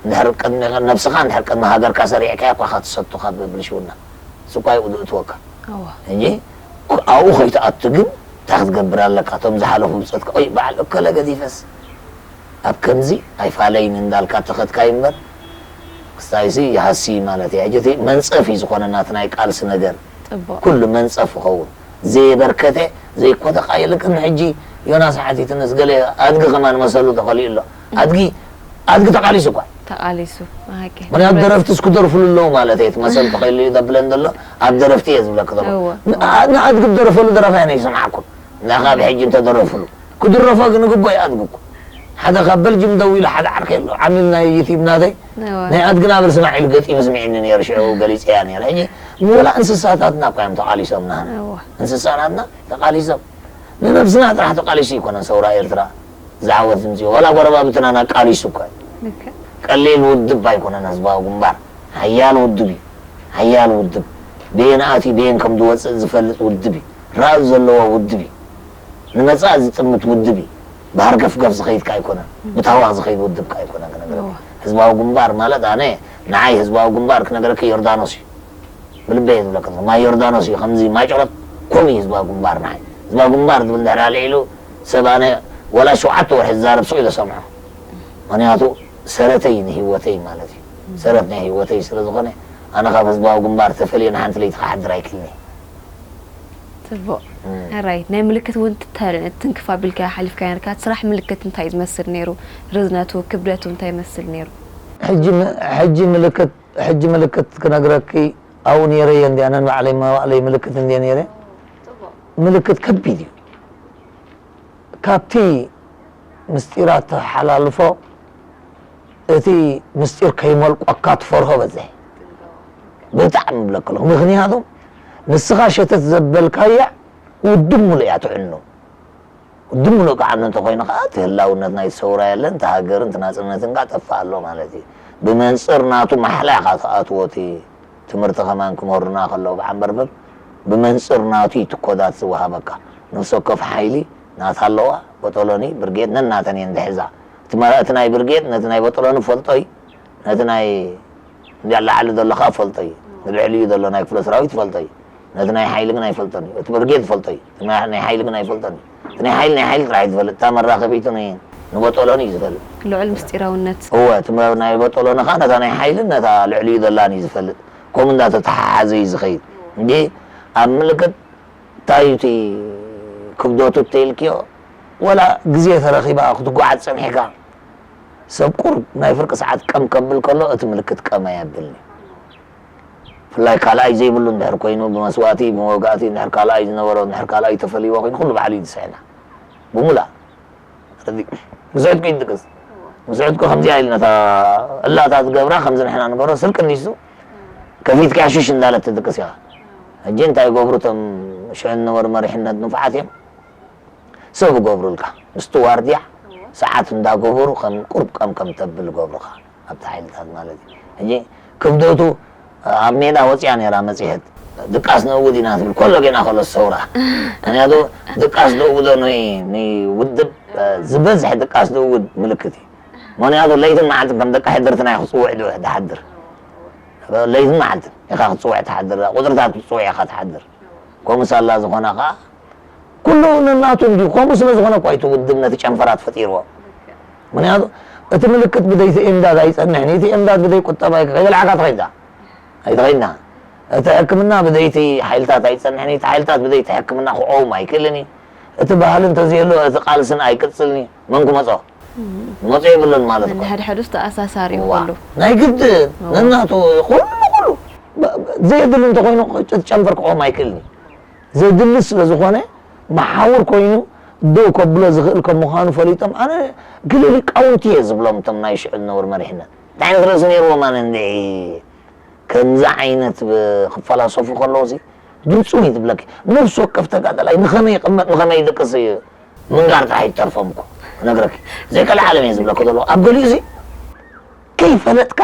እንድሕር ቅድሚ ነብስኻ፣ እንድሕር ቅድሚ ሃገርካ ሰሪዕካያ እኳ ኢኻ ትሰቱ ካብ ብልሽውና። እሱ እኳ እዩ ውዱእ እትወካ። እወ። ሕጂ ክ-፣ ኣብኡ ከይትኣቱ ግን እንታይ ክትገብር ኣለካ? እቶም ዝሓለፉ ብጾትካ፣ "ኦይ፣ በዓል እከለ ገዲፈስ ኣብ ከምዚ ኣይፋለይን" እንዳልካ ተኸድካይ እምበር፣ ክስታይሲ ይሃሲ ማለት እዩ። ሕጂ እቲ መንጸፍ እዩ ዝኾነና እቲ ናይ ቃልሲ ነገር። ጽቡቕ። ኩሉ መንጸፍ ይኸውን። ዘየበርከተ፣ ዘይኮተኻ የለ። ቅድሚ ሕጂ ዮናስ ሓቲትንስ ገለ ኣድጊ ከማን መሰሉ ተኸሊኡ ኣሎ። ኣድጊ፣ ኣድጊ ተቓሊሱ እኳ። ተቓሊሱ፣ ሓቂ። ምኽንያቱ ደረፍቲ እስክደርፍሉ ኣለዉ ማለት እየ። እቲ መሰል ተኸሊሉ እዩ ዘብለን ዘሎ፣ ኣብ ደረፍቲ እየ ዝብለክ ዘሎ። እወ፣ ን-፣ እወ። ን-፣ ንኣድጊ ዝደረፈሉ ደረፋ እየ ይሰምዓኩም። ንኣኻ ብሕጂ እንተደረፍሉ። ክድረፎ ግን ግቦ እዩ ኣድጊ እኮ። ሓደ ካብ በልጅም ደው ኢሉ ሓደ ዓርከይ ኣሎ፣ ዓሚል ናይ ዩቲብ ናተይ። እወ። ናይ ኣድጊ ናበል ስማዕ ኢሉ ገጢሙ ስሚዕኒ ነይሩ፣ ሽዑ ገሊጸያ ነይረ። ሕጂ ንወላ እንስሳታትና እኳ እዮም ተቓሊሶም ናህና። እወ። እንስሳታትና ተቓሊሶም። ንነብስና ጥራሕ ተቓሊሱ ኣይኮነን ሰውራ ኤርትራ ዝዓወት ዝምጽኦ። ወላ ጎረባብትና ኣቃሊሱ እኳ እዩ። ልክዕ። ቀሊል ውድብ ኣይኮነን ህዝባዊ ግንባር። ሓያል ውድብ እዩ። ሓያል ውድብ። በየን ኣትዩ በየን ከም ዝወጽእ ዝፈልጥ ውድብ እዩ። ራእይ ዘለዎ ውድብ እዩ። ንመጻኢ ዝጥምት ውድብ እዩ። ብሃርገፍገፍ ዝኸይድ ከ ኣይኮነን። ብታህዋኽ ዝኸይድ ውድብ ከ ኣይኮነን ክነግረካ። እወ። ህዝባዊ ግንባር ማለት ኣነ፣ ንዓይ ህዝባዊ ግንባር ክነግረካ ዮርዳኖስ እዩ። ብልበይ እየ ዝብለካ ዘለኹ። ማይ ዮርዳኖስ እዩ፣ ከምዚ ማይ ጨሎት ከምኡ እዩ ህዝባዊ ግንባር ንዓይ። ህዝባዊ ግንባር ዝብል እንድሕር ኣልዒሉ ሰብ ኣነ ወላ ሸውዓተ ወርሒ ዝዛረብ ሱቕ ኢለ ሰምዖ። ምኽንያቱ ሰረተይ ንህይወተይ ማለት እዩ። ሰረት ናይ ህይወተይ ስለ ዝኾነ ኣነ ካብ ህዝባዊ ግንባር ተፈልየ ንሓንቲ ለይቲ ክሓድር ኣይክእልን እየ። ጽቡቕ። እም። ሕራይ፣ ናይ ምልክት እውን ትተ-፣ ትንክፍ ኣቢልካ ሓሊፍካ ነርካ። እቲ ስራሕ ምልክት እንታይ እዩ ዝመስል ነይሩ? ርዝነቱ፣ ክብደቱ እንታይ ይመስል ነይሩ? ሕጂ ም-፣ ሕጂ ምልክት፣ ሕጂ ምልክት ክነግረኪ ኣብኡ ነይረ እየ እንድያ፣ ነን ባዕለይ መዋእለይ ምልክት እንድየ ነይረ። ጽቡቕ። ምልክት ከቢድ እዩ። ካብቲ ምስጢራት ተሓላልፎ፣ እቲ ምስጢር ከይመልቆካ ትፈርሆ በዝሕ። ብጣዕሚ እብለካ ኣለኹ። ምኽንያቱ ንስኻ ሸተት ዘበልካያ ውድብ ሙሉእ እያ ትዕኑ። ውድብ ሙሉእ ክዓኑ እንተኾይኑ ኸዓ፣ እቲ ህላውነት ናይቲ ሰውራ የለን፣ እቲ ሃገርን እቲ ናጽነትን ከኣ ጠፍእ ኣሎ ማለት እዩ። ብመንጽር ናቱ ማሕላ ኢኻ ትኣትዎ፣ እቲ ትምህርቲ ከማን ክመሩና ከለዉ ብዓንበርብር፣ ብመንጽር ናቱ እዩ እቲ ኮዳት ዝወሃበካ። ነፍሲ ወከፍ ሓይሊ ናታ ኣለዋ፣ ቦጦሎኒ፣ ብርጌድ ነናተን እየን ዝሕዛ። እቲ መራ-፣ እቲ ናይ ብርጌድ ነቲ ናይ ቦጦሎኒ ፈልጦ እዩ፣ ነቲ ናይ እንድያ ላዕሊ ዘሎ ኸኣ ፈልጦ እዩ፣ ንልዕሊኡ ዘሎ ናይ ክፍለ ሰራዊት ፈልጦ እዩ። ነቲ ናይ ሓይሊ ግን ኣይፈልጦን እዩ። እቲ ብርጌድ ፈልጦ እዩ። እቲ ናይ፣ ናይ ሓይሊ ግን ኣይፈልጦን እዩ። እቲ ናይ ሓይሊ፣ ናይ ሓይሊ ጥራሕ እዩ ዝፈልጥ። እታ መራኸቢቱ ናይ፣ ንበጦሎን እዩ ዝፈልጥ። ልዑል ምስጢራውነት። እወ፣ እቲ ናይ በጦሎን ኸዓ ነታ ናይ ሓይልን ነታ ልዕሊኡ ዘላን እዩ ዝፈልጥ። ከምኡ እንዳተተሓሓዘ እዩ ዝኸይድ። እንዲ ኣብ ምልክት እንታይ እዩ እቲ ክብደቱ እንተኢልክዮ፣ ወላ ግዜ ተረኺባ ክትጓዓዝ ጸኒሕካ፣ ሰብ ቁሩብ ናይ ፍርቂ ሰዓት ቀም ከብል ከሎ እቲ ምልክት ቀም ኣየብልኒ። ብፍላይ ካልኣይ ዘይብሉ እንድሕር ኮይኑ፣ ብመስዋእቲ፣ ብመውጋእቲ እንድሕር ካልኣይ ዝነበሮ፣ እንድሕር ካልኣይ ተፈልይዎ ኮይኑ፣ ኩሉ ባዕሉ እዩ ዝስሕና። ብሙላእ። ረዲ-፣ ምስዕድኩ ይድቅስ። ምስዕድኩ ከምዚኣ ኢልና እታ እላታ ዝገብራ ከምዚ ንሕና ንገብሮ ስርቂ እንዲሱ ከፊትካ ሽሽ እንዳለት ትድቅስ ኢኻ። ሕጂ እንታይ ይገብሩ እቶም ሽዑ ዝነበሩ መሪሕነት ንፉዓት እዮም። ሰብ ይገብሩልካ። ምስቲ ዋርድያ ሰዓት እንዳገበሩ ከም ቁርብ ቀም ከም ተብል ይገብሩኻ። ኣብቲ ሓይልታት ማለት እዩ። ሕጂ ክብደቱ ኣብ ሜዳ ወፂኣ ነይራ መፅሄት። ድቃስ ነእውድ ኢና ትብል ከሎ ጌና ከሎ ሰውራ። ምክንያቱ ድቃስ ደእውዶ ንይ ንይ ውድብ ዝበዝሕ ድቃስ ደእውድ ምልክት እዩ። ምክንያቱ ለይትን መዓልትን ከም ደቂ ሕድርትና እዩ ክፅውዕ ዶ ድሓድር። ለይትን መዓልትን ኢኻ ክትፅውዕ ትሓድር፣ ቁፅርታት ክትፅውዕ ኢኻ ትሓድር። ከምኡ ሳላ ዝኾነ ከዓ ኩሉ ነናቱ እንዲዩ። ከምኡ ስለ ዝኾነ እኳ እዩ እቲ ውድብ ነቲ ጨንፈራት ፈጢርዎ። ምክንያቱ እቲ ምልክት ብደይቲ ኤምዳድ ኣይጸንሕን፣ እቲ ኤምዳድ ብደይ ቁጠባ ከይበልዓካ ትኸይዳ ኣይትኸይድና። እቲ ሕክምና ብደይቲ ሓይልታት ኣይጸንሕን፣ እቲ ሓይልታት ብደይቲ ሕክምና ክቆውም ኣይክእልን እዩ። እቲ ባህሊ እንተዘየሎ እቲ ቃልስን ኣይቅጽልን እዩ። መን ክመጾ? ክመጾ የብሉን ማለት እኮ። ነንሕድሕዱስ ተኣሳሳሪ እዩ እዋ፣ ኩሉ። ናይ ግድን ነናቱ ኩሉ ኩሉ ዘየድሊ እንተኾይኑ ጨንፈር ክቆም ኣይክእልን እዩ። ዘድሊ ስለ ዝኾነ መሓውር ኮይኑ ደው ከብሎ ዝኽእል ከም ምዃኑ ፈሊጦም፣ ኣነ ገለ ሊቃውንቲ እየ ዝብሎም እቶም ናይ ሽዑ ዝነበሩ መሪሕነት። እንታይ ዓይነት ርእሲ ነይርዎም ኣነ እንድዒ ከምዚ ዓይነት ክፈላሰፉ ከለዉ ሲ ድምፁ እዩ ዝብለኪ። ነፍሲ ወከፍ ተጋዳላይ ንኸመይ ይቕመጥ ንኸመይ ይድቅስ እዩ ምንጋር ጥራሕ ይተርፎም እኮ ክነግረኪ። ዘይቀልዓለም እየ ዝብለኪ ዘለኹ። ኣብ ገሊኡ ሲ ከይፈለጥካ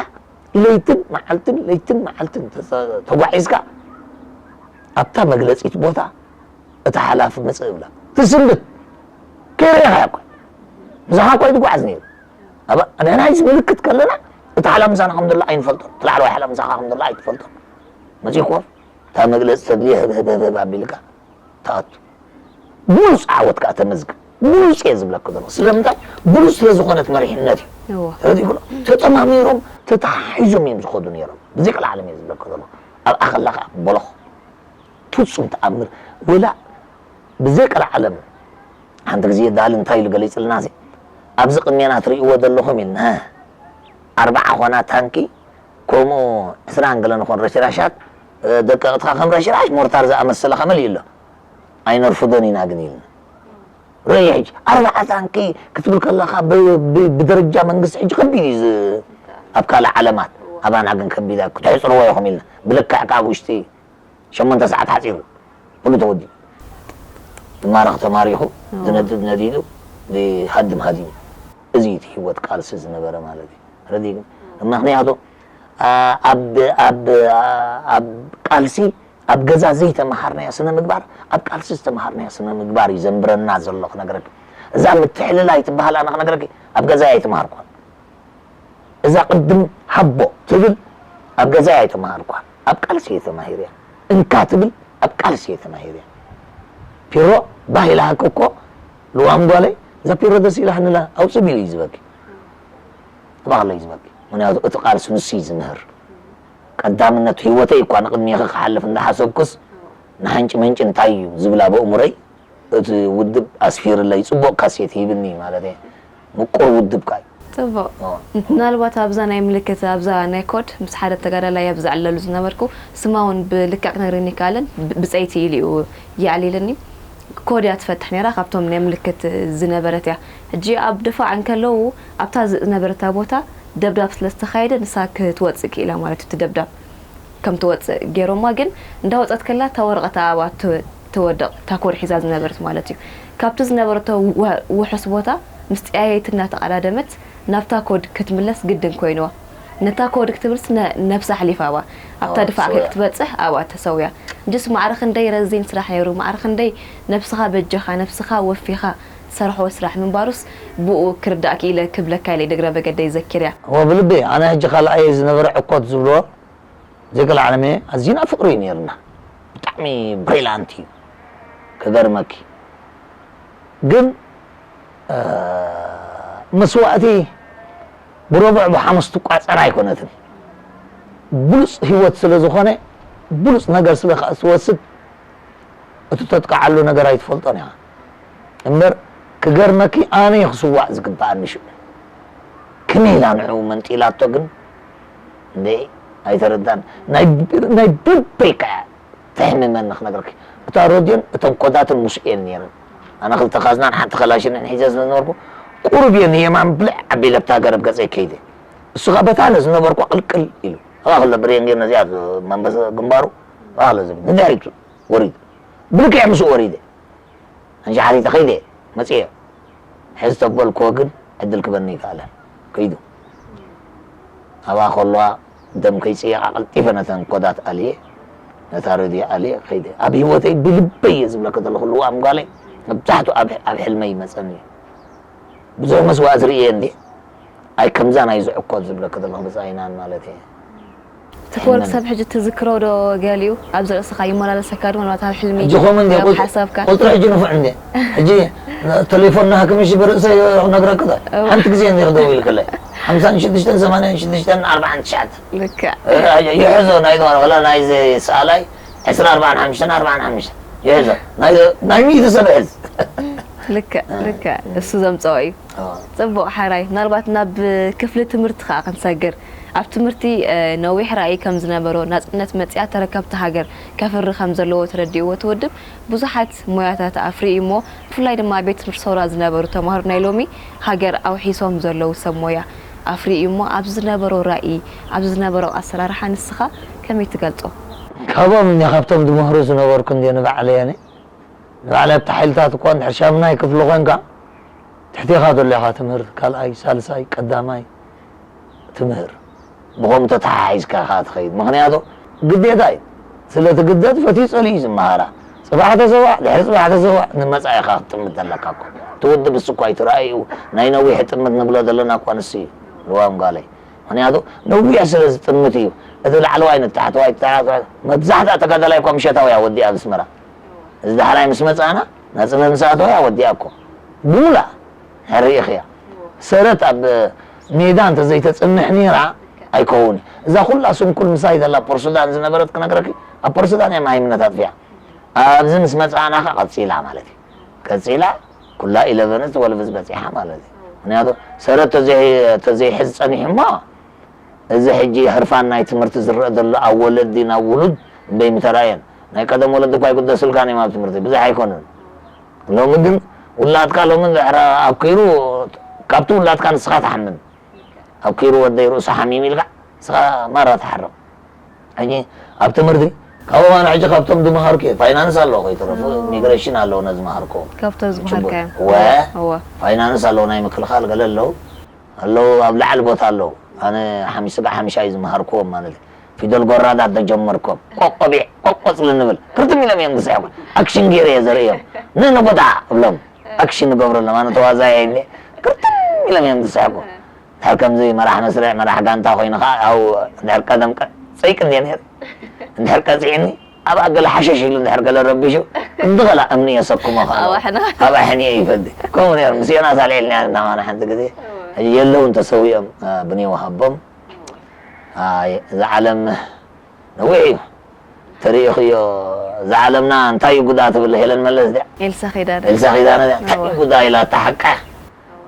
ለይትን መዓልትን ለይትን መዓልትን ተጓዒዝካ ኣብታ መግለፂት ቦታ እቲ ሓላፊ መፅእ እብላ ትስንብት ከይረኢኻያ እኮ ምሳኻ እኮ ኣይትጓዓዝ ነይሩ። ንሕና ሕዚ ምልክት ከለና እቲ ሓላፊ ምሳና ከም ዘሎ ኣይንፈልጦን። እቲ ላዕለዋይ ሓላፊ ምሳኻ ከም ዘሎ ኣይትፈልጦን። መፅኡ ኮፍ እታ መግለፂ ተድልዮ ህብህብህብ ኣቢልካ ትኣቱ። ብሉፅ ዓወት ከዓ ተመዝግብ። ብሉፅ እየ ዝብለኪ ዘለኹ። ስለምንታይ? ብሉፅ ስለ ዝኾነት መሪሕነት እዩ። ተረዲእኩ ዶ? ተጠማሚሮም ተተሓሒዞም እዮም ዝኸዱ ነይሮም። ብዘይ ቀልዓለም እየ ዝብለኪ ዘለኹ። ኣብኣ ከላ ከዓ በለኹ። ፍፁም ተኣምር ወላ ብዘይ ቀልዓለም። ሓንቲ ግዜ ዳሊ እንታይ ኢሉ ገሊፅልና ሲ ኣብዚ ቅድሜና ትርእይዎ ዘለኹም ኢልና ኣርባዓ ኾና ታንኪ ከምኡ ዕስራን ገለን ኾን ረሽራሻት ደቀቕትኻ ከም ረሽራሽ ሞርታር ዝኣመሰለ ከመል እዩ ኣሎ ኣይነርፍዶን ኢና ግን ኢልና ርእይ ሕጂ ኣርባዓ ታንኪ ክትብል ከለኻ ብደረጃ መንግስቲ ሕጂ ከቢድ እዩ ኣብ ካልእ ዓለማት ኣባና ግን ከቢድ ክትሕፅርዎ ኢኹም ኢልና ብልክዕ ካብ ውሽጢ ሸሞንተ ሰዓት ሓፂሩ ኩሉ ተወዲኡ ዝማረኽ ተማሪኹ ዝነድድ ነዲዱ ዝሃድም ሃዲሙ እዚ እቲ ህይወት ቃልሲ ዝነበረ ማለት እዩ ረዲግን ምክንያቱ ኣብ ኣብ ኣብ ቃልሲ ኣብ ገዛ ዘይተመሃርናዮ ስነ ምግባር ኣብ ቃልሲ ዝተመሃርናዮ ስነ ምግባር እዩ ዘንብረና ዘሎ ክነግረክ እዛ ምትሕልላይ ትበሃል ኣነ ክነግረክ ኣብ ገዛ ኣይተመሃርኳን እዛ ቅድም ሃቦ ትብል ኣብ ገዛ ኣይተመሃርኳን ኣብ ቃልሲ እየ ተማሂርያ እንካ ትብል ኣብ ቃልሲ እየ ተማሂርያ ፒሮ ባህ ኢላሃክ እኮ ልዋም ጓለይ እዛ ፒሮ ደስ ኢላሃንላ ኣውፅእ ቢሉ እዩ ዝበኪ ኣባክለይ ዝበኪ ምክንያቱ እቲ ቃልሲ ንሱ እዩ ዝምህር ቀዳምነት ህይወተይ እኳ ንቕድሚኺ ክሓልፍ እንዳሓሰብኩስ ንሓንጭ መንጭ እንታይ እዩ ዝብላ በእምሮይ እቲ ውድብ ኣስፊርለይ ፅቡቕ ካሴት ሂብኒ ማለት እየ ምቁር ውድብ ካይ ፅቡቕ ምናልባት ኣብዛ ናይ ምልክት ኣብዛ ናይ ኮድ ምስ ሓደ ተጋዳላይ ኣብ ዘዕለሉ ዝነበርኩ ስማ እውን ብልክዕ ክነግረኒ ይከኣልን ብፀይቲ ኢሉ እዩ የዕሊልኒ ኮድ እያ ትፈትሕ ነይራ ካብቶም ናይ ምልክት ዝነበረት እያ ሕጂ ኣብ ድፋዕ እንከለዉ ኣብታ ዝነበረታ ቦታ ደብዳብ ስለ ዝተኻየደ ንሳ ክትወፅእ ክኢላ ማለት እዩ እቲ ደብዳብ ከም ትወፅእ ገይሮማ ግን እንዳወፀት ከላ እታ ወረቐት ኣባኣ ትወድቕ እታ ኮድ ሒዛ ዝነበረት ማለት እዩ ካብቲ ዝነበረቶ ውሑስ ቦታ ምስ ጠያየይቲ እናተቐዳደመት ናብታ ኮድ ክትምለስ ግድን ኮይንዋ ነታ ኮድ ክትብልስ ነብሳ ኣሕሊፋ ኣባ ኣብታ ድፋዕ ከይክትበፅሕ ኣብኣ ተሰውያ እንጅስ ማዕረ ክንደይ ረዚን ስራሕ ነይሩ ማዕረ ክንደይ ነብስኻ በጃኻ ነብስኻ ወፊኻ ትሰርሖ ስራሕ ምንባሩስ ብኡ ክርዳእ ክኢለ ክብለካ ኢለ እግረ መገደይ ዘኪርያ። እወ ብልቢ ኣነ ሕጂ ካልኣየ ዝነበረ ዕኮት ዝብልዎ ዘይክልዓለመ ኣዚና ፍቅሪ እዩ ነይርና ብጣዕሚ brilliant እዩ ክገርመኪ ግን መስዋእቲ ብረቡዕ ብሓሙስ ትቋጸር ኣይኮነትን። ብሉጽ ህይወት ስለ ዝኾነ፣ ብሉጽ ነገር ስለ ከኣ ትወስድ፣ እቲ ተጥቅዓሉ ነገር ኣይትፈልጦን ኢኻ። እምበር ክገርመኪ፣ ኣነ እየ ክስዋእ ዝግብኣኒ ሽዑ። ከመይ ኢላ ንዕኡ መንጢላቶ ግን እንዴ፣ ኣይተረዳን። ናይ ናይ ብበይ ከኣ ተሕምመኒ ክነግረኪ። እታ ሮድዮን እቶም ኮዳትን ምስኡ እየን ነይረን። ኣነ ክልተ ካዝናን ሓንቲ ከላሽንን ሒዘ ስለ ዝነበርኩ፣ ቁሩብ እየ ንየማን ብልዕ ኣቢለ ኣብታ ገረብ ገጸይ ከይደ። እሱ ኸኣ በታ ነዝነበርኩ ቅልቅል ኢሉ። እባ ከሎ ብሬን ጌር ነዚኣ መንበስ ግንባሩ፣ እባ ከሎ ዝብል ንድሕሪት ወሪዱ። ብልክዕ ምስኡ ወሪደ። ኣንሻ ሓቲተ ከይደ መጽየ። ሕዚ ተበልክዎ ግን ዕድል ክበኒ ይከኣለ። ከይዱ። ኣብኣ ከለዋ ደም ከይጽየቓ ቀልጢፈ ነተን ኮዳት ኣልየ፣ ነታ ረድዮ ኣልየ ከይደ። ኣብ ህይወተይ ብልበይ እየ ዝብለኪ ዘለኹ ልዋም ጓለይ፣ መብዛሕትኡ ኣብ ኣብ ሕልመይ ይመጸኒ እዩ። ብዙሕ መስዋእቲ ርእየ እንድየ። ኣይ ከምዛ ናይ ዝዕኮት ዝብለኪ ዘለኹ ብጻይናን ማለት እየ። ትኮር ክሳብ ሕጂ ትዝክሮ ዶ ገሊኡ? ኣብዚ ርእስኻ ይመላለሰካ ዶ? ምናልባት ኣብ ሕልሚ ሕጂ ከምኡ እንደ ወይ ኣብ ቁጽ-፣ ሓሳብካ? ቁጽሪ ሕጂ ንፉዕ እንደ። ሕጂ ቴሌፎን ናህክም እሺ ብርእሰይ ክነግረኪ ዶ? እወ። ሓንቲ ግዜ እንደ ክደውል ከለይ። ሓምሳን ሽዱሽተን ሰማንያን ሽዱሽተን ኣርባዓን ትሽዓተ። ልክዕ። እ፣ ይሕዞ ናይ ዶ ወላ ናይ እዚ ሰኣላይ ዕስራ ኣርባዓን ሓሙሽተን ኣርባዓን ሓሙሽተን። ይሕዞ። ናይ ናይ ሚእቲ ሰብ ይሕዝ። ልክዕ፣ እ። ልክዕ። እሱ ዘምጸኦ እዩ። እወ። ጽቡቕ፣ ሓራይ። ምናልባት ናብ ክፍሊ ትምህርቲ ከኣ ክንሰግር። ኣብ ትምህርቲ፣ እ፣ ነዊሕ ራእይ ከም ዝነበሮ፣ ናጽነት መጺኣ ተረከብቲ ሃገር ከፍሪ ከም ዘለዎ ተረዲእዎ እቲ ውድብ፣ ብዙሓት ሞያታት ኣፍርዩ እሞ፣ ብፍላይ ድማ ኣብ ቤት ትምህርቲ ሰውራ ዝነበሩ ተማሃሮ ናይ ሎሚ ሃገር ኣውሒሶም ዘለዉ ሰብ ሞያ ኣፍርዩ እሞ፣ ኣብዚ ዝነበሮ ራእይ፣ ኣብዚ ዝነበሮ ኣሰራርሓ ንስኻ ከመይ ትገልጾ? ካብኦም እንደ፣ ካብቶም ዝምህሩ ዝነበርኩ እንደ ንባዕለይ ኣነ፣ ንባዕለይ ኣብቲ ሓይልታት እኳ እንድሕር ሻምናይ ክፍሊ ኮንካ፣ ትሕቴኻ ዘሎ ኢኻ ትምህር፣ ካልኣይ፣ ሳልሳይ፣ ቀዳማይ ትምህር። ብኸምኡ ተተሓሒዝካ ኢኻ ትኸይድ። ምኽንያቱ ግዴታ እዩ። ስለ እቲ ግደት ፈትዩ ጸሊኡ እዩ ዝመሃራ። ጽባሕ ተሰዋዕ፣ ድሕሪ ጽባሕ ተሰዋዕ፣ ንመጻኢኻ ክትጥምት ኣለካ እኮ። እቲ ውድብ እሱ እኳ እዩ እቲ ራእዩ፣ ናይ ነዊሕ ጥምት ንብሎ ዘለና እኳ ንሱ እዩ፣ ልዋም ጓለይ። ምኽንያቱ ነዊሕ ስለ ዝጥምት እዩ። እቲ ላዕለዋይ ንታሕተዋይ፣ ታሕተዋይ፣ መብዛሕትኣ ተጋዳላይ እኳ ምሸታዊ እያ ወዲኣ ኣብ ኣስመራ። እዚ ዳሕራይ ምስ መጻና፣ ናጽነት ምስ ኣተወ እያ ወዲኣ እኮ። ብሙላ ሕርኢኽያ። ሰረት ኣብ ሜዳ እንተዘይተጽንሕ ነይራ ኣይከውን። እዛ ኩላ ስንኩል ምሳይ ዘላ ፖርሱዳን ዝነበረት ክነግረኪ፣ ኣብ ፖርሱዳን እያ መሃይምነት ኣጥፊኣ። ኣብዚ ምስ መጻና ኸ ቀጺላ ማለት እዩ። ቀጺላ ኩላ ኢለቨንስ ትወልቭስ በጺሓ ማለት እዩ። ምኽንያቱ ሰረት ተዘይ-፣ ተዘይሕዝ ጸኒሑ እሞ፣ እዚ ሕጂ ህርፋን ናይ ትምህርቲ ዝረአ ዘሎ ኣብ ወለዲ ናብ ውሉድ እምበይ ምተራእየን። ናይ ቀደም ወለዲ እኳ ይግደሱልካን እዮም ኣብ ትምህርቲ፣ ብዙሕ ኣይኮኑን። ሎሚ ግን ውላድካ ሎሚ እንድሕር ኣብኪሩ፣ ካብቲ ውላድካ ንስኻ ትሓምም። ኣብኪሩ ወደይ ርእሱ ሓሚም ኢልካ ንስኻ ማራ ትሓርቕ። ሕጂ ኣብ ትምህርቲ ካብኦም ኣነ ሕጂ ካብቶም ዝመሃርኩ እየ። ፋይናንስ ኣለዎ ከይተረፉ፣ ኢሚግሬሽን ኣለዎ ነዚ መሃርኩ። ካብቶም ዝመሃርካዮም። ወ-፣ እወ። ፋይናንስ ኣለዎ ናይ ምክልኻል ገለ ኣለዉ። ኣለዉ ኣብ ላዕሊ ቦታ ኣለዉ። ኣነ ሓሚስ ስጋዕ ሓምሻይ ዝመሃርክዎም ማለት እዩ። ፊደል ጎራዳት ተጀመርኮም። ቆቆቢዕ፣ ቆቆጽሊ ንብል። ክርትም ኢሎም እዮም ዝስሕቁ። ኣክሽን ገይረ እየ ዘርእዮም። ንንጎዳ እብሎም። ኣክሽን እገብረሎም። ኣነ ተዋዛያይ እየ። ክርትም ኢሎም እዮም ዝስሕቁ። ድሕር ከምዚ መራሕ መስርዕ፣ መራሕ ጋንታ ኮይኑ ኸዓ፣ ኣው ድሕር ቀደም ቀ-፣ ጸይቂ እንድየ ነይረ። እንድሕር ቀጺዕኒ፣ ኣብኣ ገለ ሓሸሽ ኢሉ እንድሕር ገለ ረቢሹ፣ እንዲ ገላ እምኒ የሰክሞ ኸዓ። ኣብ ኣሕኒ። ኣብ ኣሕኒ እየ ይፈዲ። ከምኡ ነይሩ። ምስ ዮናስ ኣልዒልና ኢና ንሕና ሓንቲ ግዜ። እወ። የለውን ተሰዊኦም፣ አ፣ ብንየው ሃቦም። ኣይ፣ እዛ ዓለም ነዊሕ እዩ። ተሪእኽዮ፣ እዛ ዓለምና እንታይ እዩ ጉዳ ትብል ሄለን መለስ ድያ? ኤልሳ ኪዳነ። ኤልሳ ኪዳነ ድያ? እንታይ እዩ እወ። ጉዳ ኢላ እታ ሓቃ?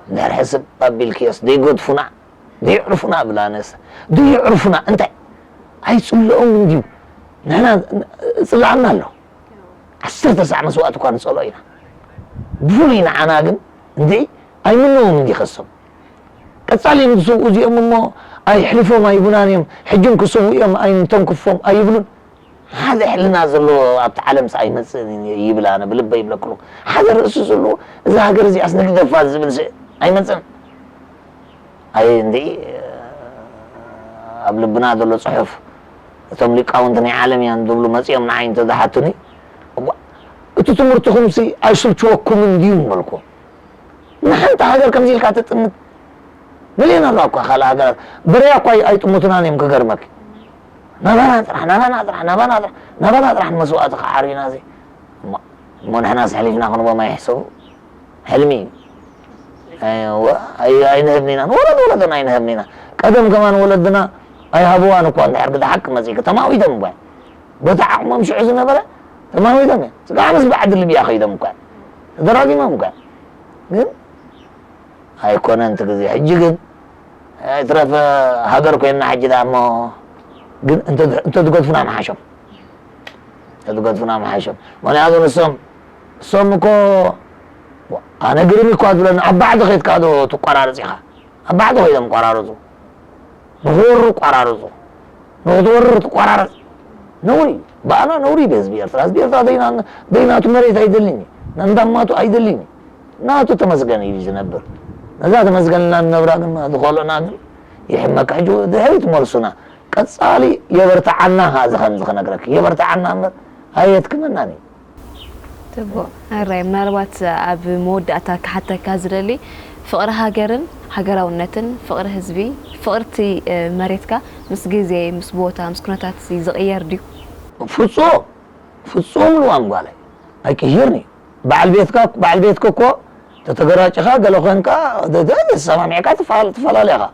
እንድሕር ሕስብ ኣቢልክዮስ፣ ዘይገድፉና፣ ዘይዕርፉና ብላ ነስ፣ ዘይዕርፉና፣ እንታይ? ኣይጽልኦምን ድዩ? ንሕና፣ ጽላእና ኣሎ። ዓሰርተ ሳዕ መስዋእቲ እኳ ንጸልኦ ኢና። ብፍሉይ ንዓና ግን፣ እንዴ፣ ኣይምነዎምን ድዩ ከሶም? ቀጻሊ እዮም ዝስውኡ እዚኦም እሞ፣ ኣይሕልፎም ኣይቡናን እዮም። ሕጂ እውን ክስውኡ እዮም፣ ኣይንተንክፎም ኣይብሉን። ሓደ ሕልና ዘለዎ ኣብቲ ዓለምስ ኣይመጽእን እዩ ይብል፣ ኣነ ብልበይ ይብለኩ ኣለኹ። ሓደ ርእሲ ዘለዎ፣ እዛ ሃገር እዚኣስ ንግደፋ ዝብል ስ-፣ ኣይመጽእን። ኣይ እንዲ፣ ኣብ ልብና ዘሎ ጽሑፍ፣ እቶም ሊቃውንቲ ናይ ዓለም እያን ዝብሉ መጺኦም ንዓይ እንተዝሓቱኒ፣ እዋ፣ እቲ ትምህርትኹምሲ ኣይስልችወኩምን ድዩ ምበልኩ። ንሓንቲ ሃገር ከምዚ ኢልካ ትጥምት? ሚልዮን ኣለዋ እኳ ካልእ ሃገራት። በረያ እኳ ኣይ-፣ ኣይጥምቱናን እዮም ክገርመኪ። ናባና ጥራሕ፣ ናባና ጥራሕ፣ ናባና ጥራሕ፣ ናባና ጥራሕ ንመስዋእቲ ክዓርዩና እዚ። እሞ፣ እሞ ንሕናስ ኣሕሊፍና ክንቦም ኣይሕሰቡ? ሕልሚ እዩ። ኣይንህብን ኢና፣ ንወለዶ ወለዶና ኣይንህብን ኢና። ቀደም ከማን ወለድና ኣይሃብዋን እኳ፣ እንድሕር ግዳ ሓቂ መጺእካ ተማዊቶም እኳ፣ በቲ ዓቕሞም ሽዑ ዝነበረ ተማዊቶም እዮም። ስጋዕ ምስ ባዕዲ ልብያ ከይዶም እኳ፣ ተደራጊሞም እኳ። ግን ኣይኮነን እቲ ግዜ። ሕጂ ግን ኣይትረፈ ሃገር ኮይንና ሕጂ ደኣ እሞ፣ ግን እንተ-፣ እንተትገድፉና ምሓሾም። እንተትገድፉና ምሓሾም። ምኽንያቱ ንሶም፣ እሶም እኮ ኣነ ግርም እኳ ዝብለኒ፣ ኣብ ባዕዲ ከይድካ ዶ ትቆራርጽ ኢኻ? ኣብ ባዕዲ ከይዶም ቆራረጹ። ንኽወሩ ቆራረጹ። ንኽትወርር ትቆራረጽ። ነውሪ እዩ። ብኣና ነውሪ እዩ ብህዝቢ ኤርትራ። ህዝቢ ኤርትራ ደይና-፣ ደይናቱ መሬት ኣይደልን እዩ። ናንዳማቱ ኣይደልን እዩ። ናቱ ተመስገን እዩ ዝነብር። ነዛ ተመስገንና ንነብራ ግን፣ ዝኸልኦና ግን ይሕመካ። ሕጂ ድሕሪት መልሱና። ቀጻሊ የበርትዓና፣ እዚ ከምዚ ክነግረኪ። የበርትዓና እምበር ኣየድክመናን እዩ። ጽቡቕ። ሕራይ፣ ምናልባት ኣብ መወዳእታ ክሓተካ ዝደሊ፣ ፍቕሪ ሃገርን ሃገራውነትን፣ ፍቕሪ ህዝቢ፣ ፍቕርቲ፣ እ፣ መሬትካ ምስ ግዜ፣ ምስ ቦታ፣ ምስ ኩነታት ዝቕየር ድዩ? ፍጹም፣ ፍጹም ልዋም ጓለይ። ኣይቅይርን እዩ። በዓል ቤትካ፣ በዓል ቤትካ እኮ ተተገራጭኻ፣ ገለ ኮንካ፣ ደ-፣ ደ-፣ ተሰማሚዕካ ትፋል-፣ ትፈላለ ኢኻ።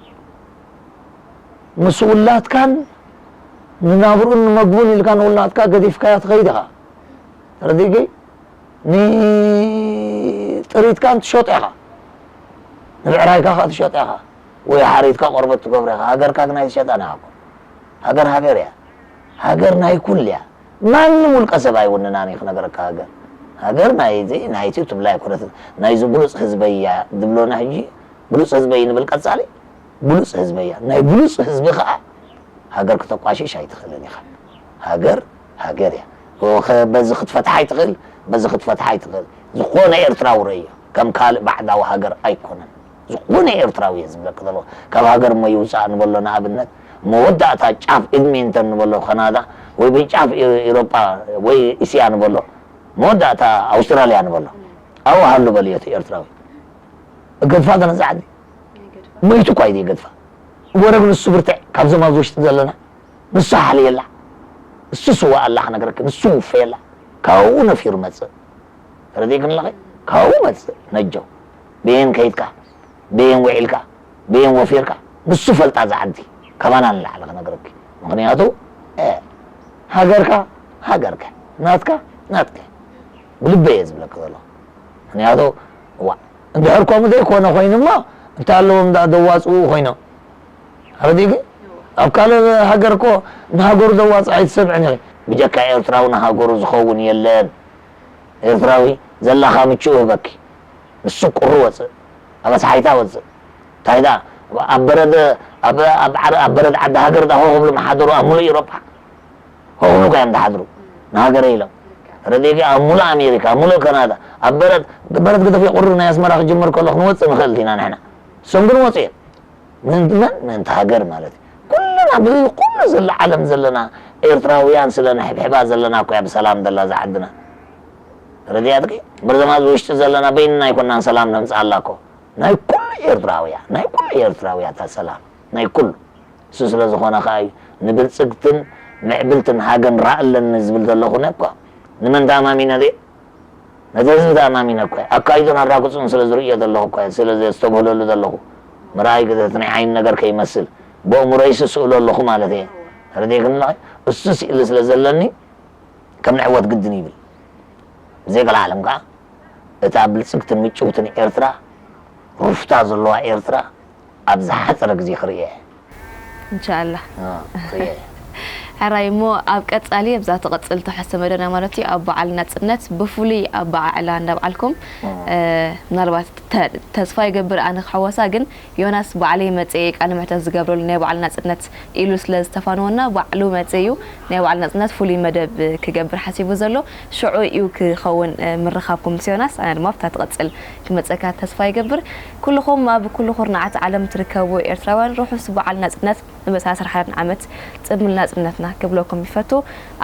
ምስ ውላድካን ንናብርኡን ንመግቡን ኢልካ ንውላድካ ገዲፍካያ ትኸይድ ኢኻ። ተረዲእኪ? ንጥሪትካን ትሸጦ ኢኻ። ንብዕራይካ ከኣ ትሸጦ ኢኻ። ወይ ሓሪትካ ቆርበት ትገብሮ ኢኻ። ሃገርካ ግን ኣይትሸጣን ኢኻ እኮ። ሃገር ሃገር እያ። ሃገር ናይ ኩሉ እያ። ማንም ውልቀ ሰብ ኣይውንናን እዩ ክነግረካ ሃገር። ሃገር ናይዚ፣ ናይቲ ትብላ ኣይኮነትን። ናይዚ ብሉጽ ህዝበይ እያ ዝብሎና ሕጂ። ብሉጽ ህዝበይ ንብል ቀጻሊ። ብሉጽ ህዝበይ እያ። ናይ ብሉጽ ህዝቢ ከኣ ሃገር ክተቋሽሽ ኣይትኽእልን ኢኻ። ሃገር፣ ሃገር እያ። ወኸ-፣ በዚ ክትፈትሓ ኣይትኽእል፣ በዚ ክትፈትሓ ኣይትኽእል። ዝኾነ ኤርትራዊ ረእዮ፣ ከም ካልእ ባዕዳዊ ሃገር ኣይኮነን። ዝኾነ ኤርትራዊ እየ ዝብለኪ ዘለኹ። ካብ ሃገር እሞ ይውጻእ ንበሎ ንኣብነት፣ መወዳእታ ጫፍ ኤድሜንተን ንበሎ ካናዳ፣ ወይ ብጫፍ ኤ-፣ ኤሮጳ ወይ እስያ ንበሎ፣ መወዳእታ ኣውስትራልያ ንበሎ። ኣብኡ ሃሉ በልዮ እቲ ኤርትራዊ። እገድፋ ዶ ነዛ ዓዲ? ሞይቱ እኳ እዩ ዘይገድፋ። ወረግ ንሱ ብርትዕ ካብዞም ኣብዚ ውሽጢ ዘለና። ንሱ ሓልየላ። ንሱ ስዋኣላ ክነግረኪ፣ ንሱ ውፈየላ። ካብኡ ነፊሩ መጽእ። ተረዲእክኒ ኣለኺ? ካብኡ መጽእ ነጀው። በየን ከይድካ፣ በየን ውዒልካ፣ በየን ወፊርካ፣ ንሱ ፈልጣ እዛ ዓዲ። ካባና ንላዕሊ ክነግረኪ። ምኽንያቱ፣ እ፣ ሃገርካ፣ ሃገርከ፣ ናትካ፣ ናትከ። ብልበይ እየ ዝብለኪ ዘለኹ። ምኽንያቱ፣ እዋ፣ እንድሕር ከምኡ ዘይኮነ ኮይኑማ፣ እንታይ ኣለዎም ደኣ ደዋፅኡ ኮይኖም? ተረዲእኪ? ኣብ ካልእ ሃገር እኮ ንሃገሩ ደዋፅእ ኣይትሰምዕን ኢኺ። ብጀካ ኤርትራዊ ንሃገሩ ዝኸውን የለን። ኤርትራዊ ዘላኻ ምችኡ ህበኪ። ንሱ ቁሪ ወፅእ፣ ኣብ ኣስሓይታ ወፅእ። እንታይ ደኣ፣ ኣብ በረድ፣ ኣብ፣ ኣብ ዓረ-፣ ኣብ በረድ ዓዲ ሃገር ደኣ ሆ ክብሉ መሓደሩ ኣብ ሙሉእ ኤውሮጳ። ሆ ክብሉ እኳ እዮም ዝሓድሩ። ንሃገረይ ኢሎም። ረዲእኪ ኣብ ሙሉእ ኣሜሪካ፣ ሙሉእ ካናዳ፣ ኣብ በረድ፣ በረድ ግደፍ ቁሪ ናይ ኣስመራ ክጅምር ከሎ ክንወፅእ ንኽእል ኢና ንሕና። እሶም ግን ወፁ እዮም። ምእንቲ መን? ምእንቲ ሃገር ማለት እዩ። ኩልና ብኩሉ ዘሎ ዓለም ዘለና ኤርትራውያን ስለ ንሕብሕባ ዘለና እኮ እያ ብሰላም ዘላ እዛ ዓድና። ረዲኣትኪ? እምበር እዞም ኣብዚ ውሽጢ ዘለና በይንና ኣይኮናን ሰላም ነምፅኣላ እኮ። ናይ ኩሉ ኤርትራውያ፣ ናይ ኩሉ ኤርትራውያ እታ ሰላም፣ ናይ ኩሉ። እሱ ስለ ዝኾነ ከኣ እዩ ንብልጽግትን ምዕብልትን ሃገር ራእ ኣለኒ ዝብል ዘለኹ እኮ። ንመን ተኣማሚነ ድየ? ነቲ ህዝቢ ተኣማሚነ እኮ እየ። ኣካይዱን ኣራግጹን ስለ ዝርእዮ ዘለኹ እኮ እየ፣ ስለ ዘስተብህለሉ ዘለኹ። ምርኣይ ግደት ናይ ዓይኒ ነገር ከይመስል፣ ብኣእምሮይስ እስእሎ ኣለኹ ማለት እየ። ተረዲእክኒ ኣለኺ? እሱ ስእሊ ስለ ዘለኒ ከም ንዕወት ግድን ይብል። ብዘይ ገለ ዓለም ከኣ እታ ብልጽግትን ምጭውትን ኤርትራ፣ ሩፍታ ዘለዋ ኤርትራ ኣብ ዝሓጸረ ግዜ ክርእያ እየ። እንሻኣላህ። አ፣ ክርእያ እየ። ሕራይ እሞ ኣብ ቀጻሊ ኣብዛ ትቕጽል ትሕዝቶ መደብና ማለት እዩ ኣብ በዓል ናጽነት ብፍሉይ ኣበዓዕላ እንዳብዓልኩም እ፣ ምናልባት ተ- ተስፋ ይገብር ኣነ ክሕወሳ ግን ዮናስ ባዕለይ መጽየ ቃለ መሕተት ዝገብረሉ ናይ በዓል ናጽነት ኢሉ ስለ ዝተፋነወና ባዕሉ መጽዩ ናይ በዓል ናጽነት ፍሉይ መደብ ክገብር ሓሲቡ ዘሎ ሽዑ እዩ ክኸውን እ፣ ምርኻብኩም ምስ ዮናስ ኣነ ድማ ኣብታ ትቕጽል ክመጸካ ተስፋ ይገብር ኩልኹም ኣብ ኩሉ ኩርናዓት ዓለም ትርከቡ ኤርትራውያን ርሑስ በዓል ናጽነት ንመሳስር ሓደን ዓመት ጽምብል ናጽነትና ክብለኩም ይፈቱ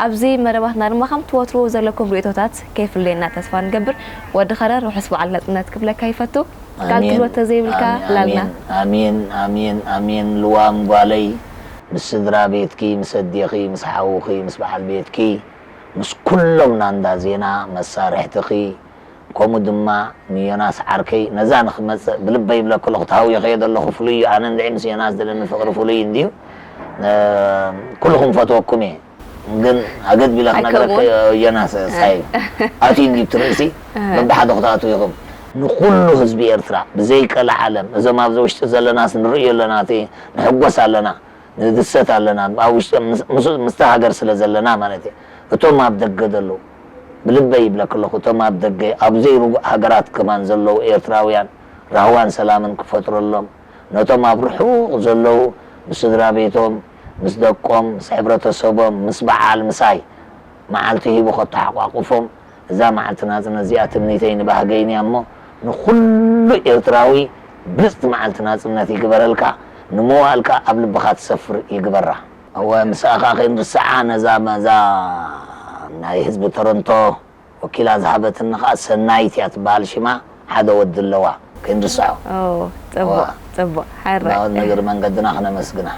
ኣብዚ መደባትና ድማ ከምቲ ወትሩ ዘለኩም ርእቶታት ከይፍለየና ተስፋ ንገብር ወዲ ኸረን ርሑስ በዓል ናጽነት ክብለካ ይፈቱ ቃል ኣሜን። ትብሎ ተዘይብልካ ኣሜን፣ ላልና ኣሜን፣ ኣሜን፣ ኣሜን፣ ኣሜን። ልዋም ጓለይ ምስ ስድራ ቤትኪ፣ ምስ ኣዴኺ፣ ምስ ሓውኺ፣ ምስ በዓል ቤትኪ፣ ምስ ኩሎም ናንዳ ዜና መሳርሕትኺ፣ ከምኡ ድማ ንዮናስ ዓርከይ ነዛ ንኽመጽእ ብልበይ ይብለኩ ኣለኹ፣ ተሃውየ ከየ ዘለኹ ፍሉይ እዩ። ኣነ እንድዒ ምስ ዮናስ ዘለኒ ፍቕሪ ፍሉይ እንድዩ። እ፣ ኩልኹም ፈትወኩም እየ። ግን ኣገድ ቢላ ክነግረካ ኣይከውን። ዮናስ ሳይ ኣትዩ እንድዩ እቲ ርእሲ እ። በብሓደ ክትኣትዉ ኢኹም። ንኹሉ ህዝቢ ኤርትራ ብዘይቀልዓለም፣ እዞም ኣብዚ ውሽጢ ዘለናስ ንርእዮ ኣለና፣ እቲ ንሕጎስ ኣለና፣ ንድሰት ኣለና፣ ኣብ ውሽጢ ምስ-፣ ምስ-፣ ምስታ ሃገር ስለ ዘለና ማለት እዩ። እቶም ኣብ ደገ ዘለዉ፣ ብልበይ ይብለክ ኣለኹ፣ እቶም ኣብ ደገ፣ ኣብ ዘይርጉእ ሃገራት ከማን ዘለዉ ኤርትራውያን ራህዋን ሰላምን ክፈጥረሎም፣ ነቶም ኣብ ርሑቕ ዘለዉ ምስ ስድራ ቤቶም፣ ምስ ደቆም፣ ምስ ሕብረተሰቦም፣ ምስ በዓል ምሳይ መዓልቲ ሂቡ ከተሓቋቁፎም፣ እዛ መዓልቲ ናጽነት እዚኣ ትምኒተይን ባህገይን እያ እሞ፣ ንኹሉ ኤርትራዊ ብልጽቲ መዓልቲ ናጽነት ይግበረልካ፣ ንመዋእልካ ኣብ ልብኻ ትሰፍር ይግበራ። እወ፣ ምስኣ ከኣ ከይንርስዓ ነዛ፣ ነዛ ናይ ህዝቢ ቶሮንቶ ወኪላ ዝሃበትኒ ከኣ ሰናይት እያ ትበሃል ሽማ፣ ሓደ ወዲ ኣለዋ፣ ከይንርስዖ። ኦ፣ ጽቡቕ፣ እዋ። ጽቡቕ። ሓራይ። እና ንእግሪ መንገድና ክነመስግና።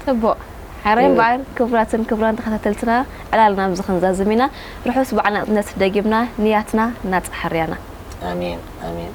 ጽቡቕ። ሓራይ እም። እምበኣር፣ ክቡራትን ክቡራን ተኸታተልትና፣ ዕላልና ኣብዚ ክንዛዝም ኢና። ርሑስ በዓል ናጽነት ደጊምና፣ ንያትና ናጻ ሕርያና። ኣሜን፣ ኣሜን።